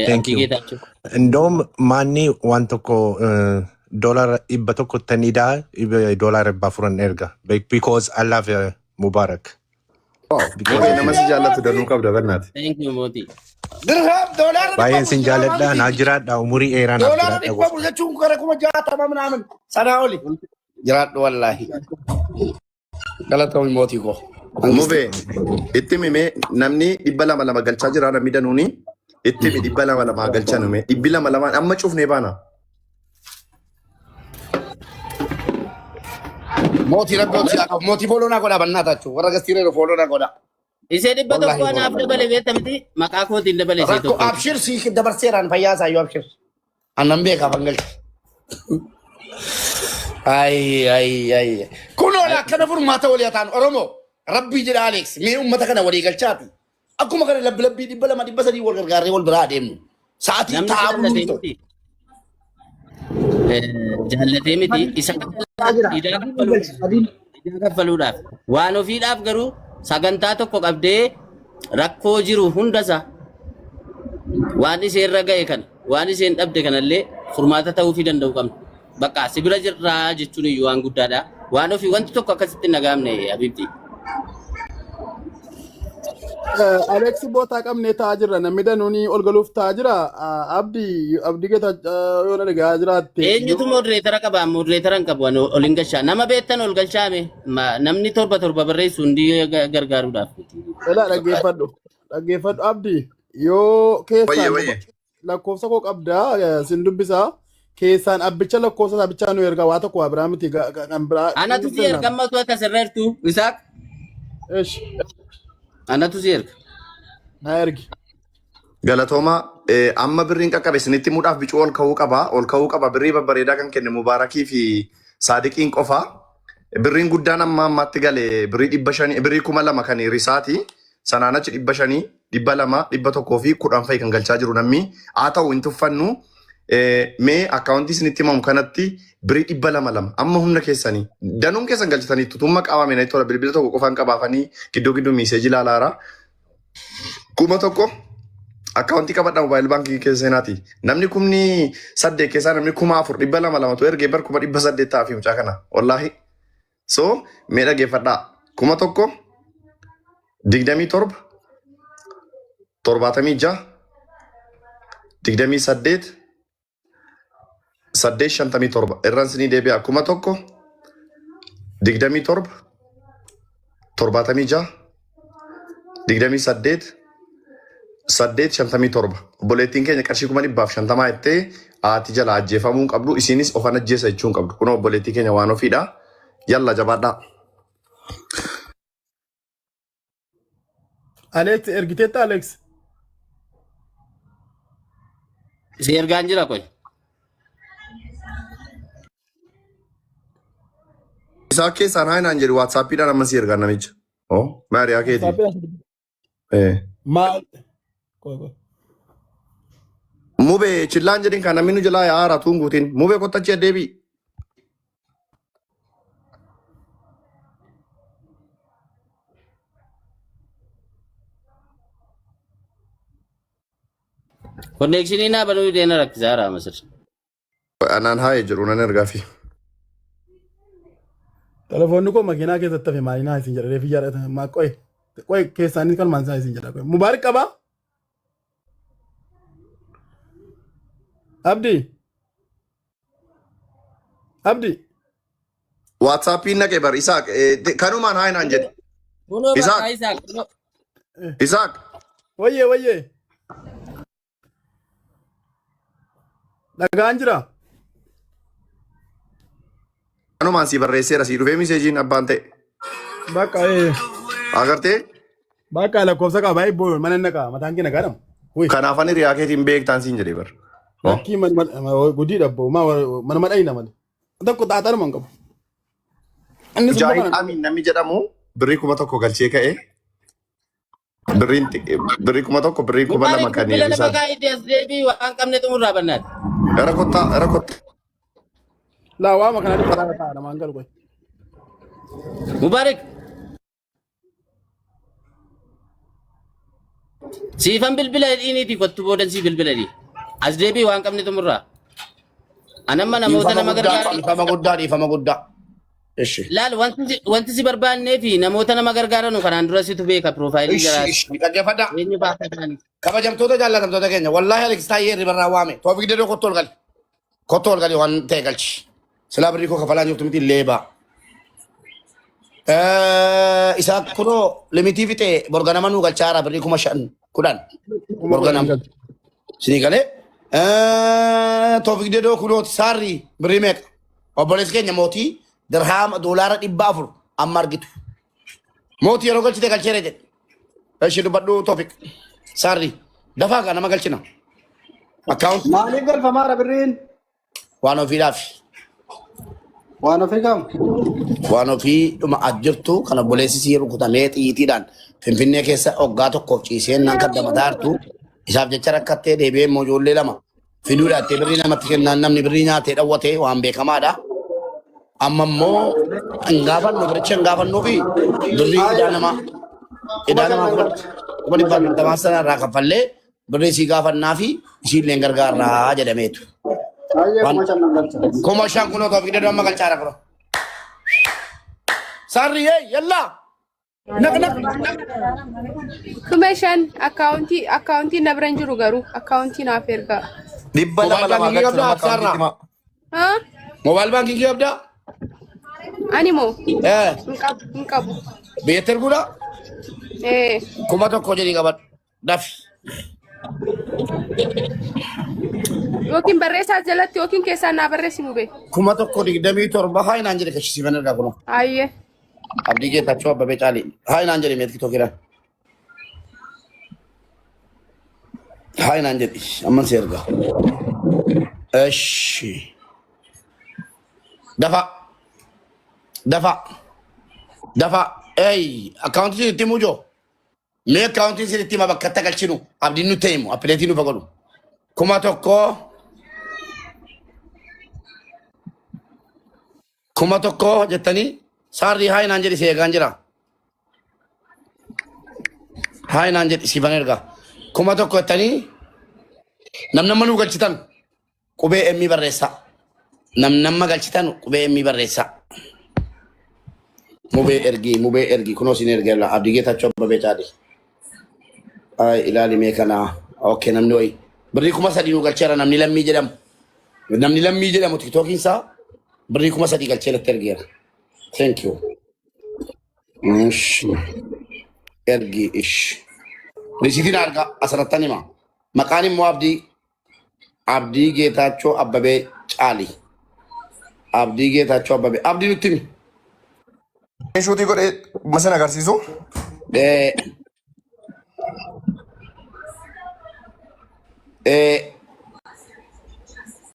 [SPEAKER 14] Thank
[SPEAKER 11] Abdii
[SPEAKER 14] you.
[SPEAKER 11] Geetaachoo.
[SPEAKER 14] እንደውም ማኒ waan tokko doolara 100 tanida doolara 400 erga because I love Mubarak. Because
[SPEAKER 13] Mubee nama si jaallatu danuu qabda barnaati.
[SPEAKER 11] Thank you mootii.
[SPEAKER 2] Dirham doolaara dhibba
[SPEAKER 14] Baay'een
[SPEAKER 2] afur
[SPEAKER 14] sin
[SPEAKER 2] silaa
[SPEAKER 14] jaalladha
[SPEAKER 2] miti.
[SPEAKER 14] naa jiraadha umurii dheeraa naaf
[SPEAKER 2] Doolaara
[SPEAKER 14] jiraadha
[SPEAKER 2] dhibba
[SPEAKER 14] gooftaa.
[SPEAKER 2] afur jechuun gara 60,000 minaamin sanaa oli. Jiraadhu wallaahi. Galatoomi mootii koo.
[SPEAKER 13] Mubee itti himee namni 200 galchaa jira namni danuuni itti himi 200 galchaa nume 200 amma cufnee baana.
[SPEAKER 2] Mootii rabbi ol siyaa qabu. Mootii fooloo naa godhaa bannaa taachuu. Warra gastiiree fooloo naa godhaa.
[SPEAKER 11] Isee 100
[SPEAKER 2] Wallaahi
[SPEAKER 11] anaaf
[SPEAKER 2] fooloo.
[SPEAKER 11] dabale beekta miti maqaa kootiin dabale isee
[SPEAKER 2] Rakkoo
[SPEAKER 11] tokko.
[SPEAKER 2] abshir sii dabarseeraan fayyaa isaa iyyuu abshir. Annan beekaa fangalcha. Ay ay ay. Kun oola akkana furmaata walii ta'an Oromoo rabbii jedha Alex mee uummata kana walii galchaati. Akkuma kana labbi labbii 200 300 wal gargaarree wal biraa adeemnu. Sa'aatii
[SPEAKER 11] Namni
[SPEAKER 2] taa'aa buluu
[SPEAKER 11] jaallatee
[SPEAKER 2] ta'u.
[SPEAKER 11] miti. Jaallatee miti isa idaa kaffaluudhaaf idaa kaffaluudhaaf waan ofiidhaaf garuu sagantaa tokko qabdee rakkoo jiru hundasa waan isheen irra ga'e kana waan isheen dhabde kanallee furmaata ta'uufii danda'u qabna. Bakka si bira jirraa jechuun iyyuu waan guddaadha. Waan ofii wanti tokko akkasitti hin dhaga'amne Habibti.
[SPEAKER 8] Alex bootaa qabnee taa'aa jirra. Namni danuun ol galuuf taa'aa jira. Abdii Abdii Geetaachoo yoo na dhagaa jiraatte.
[SPEAKER 11] Eenyutu moderator qaba? Moderator hin qabu. Ani ol hin galchaa. Nama beektan ol galchaame. Namni torba torba barreessu hundi gargaaruudhaaf.
[SPEAKER 8] Elaa dhaggeeffadhu. Dhaggeeffadhu Abdii yoo
[SPEAKER 13] Wayye
[SPEAKER 8] keessaan
[SPEAKER 13] wayye.
[SPEAKER 8] lakkoofsa koo qabdaa sin dubbisaa. Keessaan abbicha lakkoofsa isaa bichaa nu ergaa waa tokko waa biraa miti kan biraa
[SPEAKER 11] Anatu si erga ammatu akka sirreertu Isaaq.
[SPEAKER 8] Esh
[SPEAKER 11] Anatu si erga.
[SPEAKER 8] na ergi.
[SPEAKER 13] Galatooma amma birriin qaqqabe isinitti himuudhaaf bicuu ol ka'uu qaba. Ol ka'uu qaba. Birrii babbareedaa kan kenne Mubaarakii fi Saadiqiin qofa. Birriin guddaan amma ammaatti gale birrii 500 birrii 2,000 kan risaati. Sanaan achi 500, 200, 110 fa'i kan galchaa jiru namni. Haa ta'u hin tuffannu. Mee akkaawuntii isinitti himamu kanatti birrii 200 amma humna keessanii danuun keessan galchitaniittu tumma qabame natti tola bilbila tokko qofaan qabaafanii gidduu gidduu miiseejii ilaalaara. 1,000 akkaawuntii qabadhaa moobaayil baankii keessa seenaati. Namni 8,000 keessaa namni 4,000 200tu ergee bar 800,000 ta'aa fi mucaa kana. Wallaahi. So mee dhaggeeffadhaa. 1,000 27 76 28 857 irraan sinii deebi'a 1,000 27 76 28 857 obboleettiin keenya qarshii 150,000 jettee haati jala ajjeefamuu hin qabdu isinis ofan ajjeesa jechuu hin qabdu kunoo obboleettii keenya waan ofiidha yalla jabaadhaa.
[SPEAKER 8] Alex ergiteetta Alex.
[SPEAKER 11] Si ergaan jira qoy.
[SPEAKER 13] Isaa keessaan haa naan jedhu waatsaappiidhaan amma si ergaan namicha. Oh, maariyaa keeti. Eh.
[SPEAKER 8] Maal? Qoy qoy.
[SPEAKER 13] Mubee chillaan jedhin kan namni nu jalaa yaa'aa tuun guutiin. Mubee kottachi adeebii.
[SPEAKER 11] Konneekshinii naa banuu deena rakkisaa jira Masir.
[SPEAKER 13] Anaan haayee jedhu nan ergaafi.
[SPEAKER 8] Telefoonni koo makiinaa keessatti hafe maali naa isin jedha reefi jaadhata maa qoy qoy keessaanis kan maal isaa isin jedha qoy Mubaarik qabaa Abdii Abdii
[SPEAKER 13] Waatsaappiin naqe bar Isaaq kanumaan haayee naan jedhe.
[SPEAKER 11] Kunoo
[SPEAKER 13] Isaaq
[SPEAKER 11] bakka Isaaq. Kunoo.
[SPEAKER 13] Isaaq
[SPEAKER 8] wayyee wayyee dhagaan jira
[SPEAKER 13] kanumaan si barreesseera si dhufee miseejiin abbaan ta'e.
[SPEAKER 8] bakka
[SPEAKER 13] Agartee
[SPEAKER 8] bakka lakkoofsa qaba baay'ee boo'e mana naqa mataan kee nagaadhamu.
[SPEAKER 13] Kanaaf ani riyaa keetiin beektaan siin jedhee bar.
[SPEAKER 8] Lakkii gudiidha boo mana madhayina malee. Tokko xaaxaruma hin qabu. Innis immoo
[SPEAKER 13] Mujaahid
[SPEAKER 8] kana
[SPEAKER 13] Amin namni jedhamu birrii 1,000 galchee ka'e. Birriin birrii 1000 birrii 2000
[SPEAKER 11] Mubaarik
[SPEAKER 13] kan
[SPEAKER 11] bilbila lafa
[SPEAKER 13] isaan.
[SPEAKER 11] kaa'ite as deebii waan qabne xumurraa bannaati.
[SPEAKER 13] Era kottaa era kottaa.
[SPEAKER 8] Laa waama kana dhibba lama ta'a namaan galu qoy.
[SPEAKER 11] Mubaarik siifan bilbila hidhiiniiti kottu boodan sii bilbila hidhii. As deebii waan qabne xumurraa. Anamma namoota
[SPEAKER 2] Dhiifama
[SPEAKER 11] nama
[SPEAKER 2] guddaa
[SPEAKER 11] gargaaran.
[SPEAKER 2] dhiifama guddaa dhiifama guddaa. Ishi.
[SPEAKER 11] Laal wanti si barbaannee fi namoota nama gargaaranu kanaan dura situ beeka piroofaayilii
[SPEAKER 2] Ishi
[SPEAKER 11] jaraas.
[SPEAKER 2] ishi dhaggeeffadhaa.
[SPEAKER 11] Eenyu baasa isaanii.
[SPEAKER 2] Kabajamtoota jaallatamtoota keenya wallaahi Alex Taayyee ribarraa waame. Toofik Dedoo kottu ol gali. Kottu ol gali waan ta'e galchi. Silaa birrii koo kafalaa jirtu miti leebaa. Isaa kunoo limitii fixee borganama nuu galchaara birrii 5000 10
[SPEAKER 8] 10,000
[SPEAKER 2] borganama.
[SPEAKER 8] galcha.
[SPEAKER 2] Sinii galee. Toofik Dedoo kunooti saarri birrii meeqa? Obboleessi keenya mootii dirhaama doolaara 400 amma argitu. Mootii yeroo galchite galcheera jedhe. Eshi dubbadhu Toofik. Saarri dafaa gaa nama galchina. Akkaawunti
[SPEAKER 15] Maaliif galfamaara birriin?
[SPEAKER 2] waan ofiidhaaf.
[SPEAKER 15] Waan ofii qabu.
[SPEAKER 2] Waan ofii dhuma as jirtu kan obboleessi sii rukutamee xiyyiitiidhaan Finfinnee keessa hoggaa tokkoof ciisee naan kaddamataa jirtu isaaf jecha rakkattee deebi'ee immoo ijoollee lama fiduudhaattee birrii namatti kennaan namni birrii nyaatee dhawwatee waan beekamaadha. Amma immoo hin gaafannu biricha hin gaafannuu fi birrii idaa namaa
[SPEAKER 15] Kuma
[SPEAKER 2] idaa namaa
[SPEAKER 15] shan galcha.
[SPEAKER 2] kuma dhibba afurtamaa sana irraa kaffallee birrii sii gaafannaa fi isiillee hin gargaarraa jedhameetu.
[SPEAKER 15] Ayyee
[SPEAKER 2] Waan
[SPEAKER 15] 5000 nan galcha.
[SPEAKER 2] 5000 kunoo toofii dedoo amma galchaara kunoo. Sarri yee yallaa naq naq.
[SPEAKER 16] 5000 akkaawuntii na bira hin jiru garuu akkaawuntii naaf ergaa.
[SPEAKER 13] Dhibba lama
[SPEAKER 2] Moobaayil
[SPEAKER 13] lama
[SPEAKER 2] baankingii
[SPEAKER 13] galchu
[SPEAKER 2] qabdaa
[SPEAKER 13] nama akkaawuntiitti
[SPEAKER 2] absaarraa.
[SPEAKER 13] himaa.
[SPEAKER 16] Haa?
[SPEAKER 2] Moobaayil baankingii qabdaa?
[SPEAKER 16] Ani moo
[SPEAKER 2] Eh
[SPEAKER 16] hin qabu hin qabu.
[SPEAKER 2] biyyatti erguudha?
[SPEAKER 16] Eh
[SPEAKER 2] 1000 jedhii qabadhu. Dafi.
[SPEAKER 16] yookiin barreessaa jalatti yookiin keessaan naa barreessi mubee.
[SPEAKER 2] 1027 haa inaan jedhe kashisiifan ergaa kunoo.
[SPEAKER 16] Ayyee.
[SPEAKER 2] Abdii Geetachoo Abbabee Caalii. Haa inaan jedhe meetkii tokkidhaan. Haa inaan jedhi amman si ergaa. Eshi. Dafa. Dafa. Dafa. Ey akkaawuntii itti mujoo. Mee akkaawuntiin sirriitti hima bakka itti galchinu abdiin nutti himu appileetii nuuf godhu. 1000 1000 jettanii saarrii haa inaan jedhi si eegaan jira. Haa inaan jedhi siifan erga. 1000 jettanii namnamma nuu galchitan qubee emmii barreessaa. Namnamma galchitan qubee emmii barreessaa. Mubee ergii mubee ergii kunoo siin ergeera abdii geetachoo abbabee caalii. Ay ilaali mee kana. Okay namni wayi. Birrii 3000 nu galcheera namni lammii jedhamu. Namni lammii jedhamu tiktookiin isaa birrii 3000 galchee natti ergeera. Thank you. Ish. Ergi ish. Risiitiin argaa asirrattan hima. Maqaan immoo Abdii Abdii Geetaachoo Abbabee Caali. Abdii Geetaachoo Abbabee. Abdii nutti himi.
[SPEAKER 13] Shuutii godhee masin agarsiisu.
[SPEAKER 2] Eh, eh,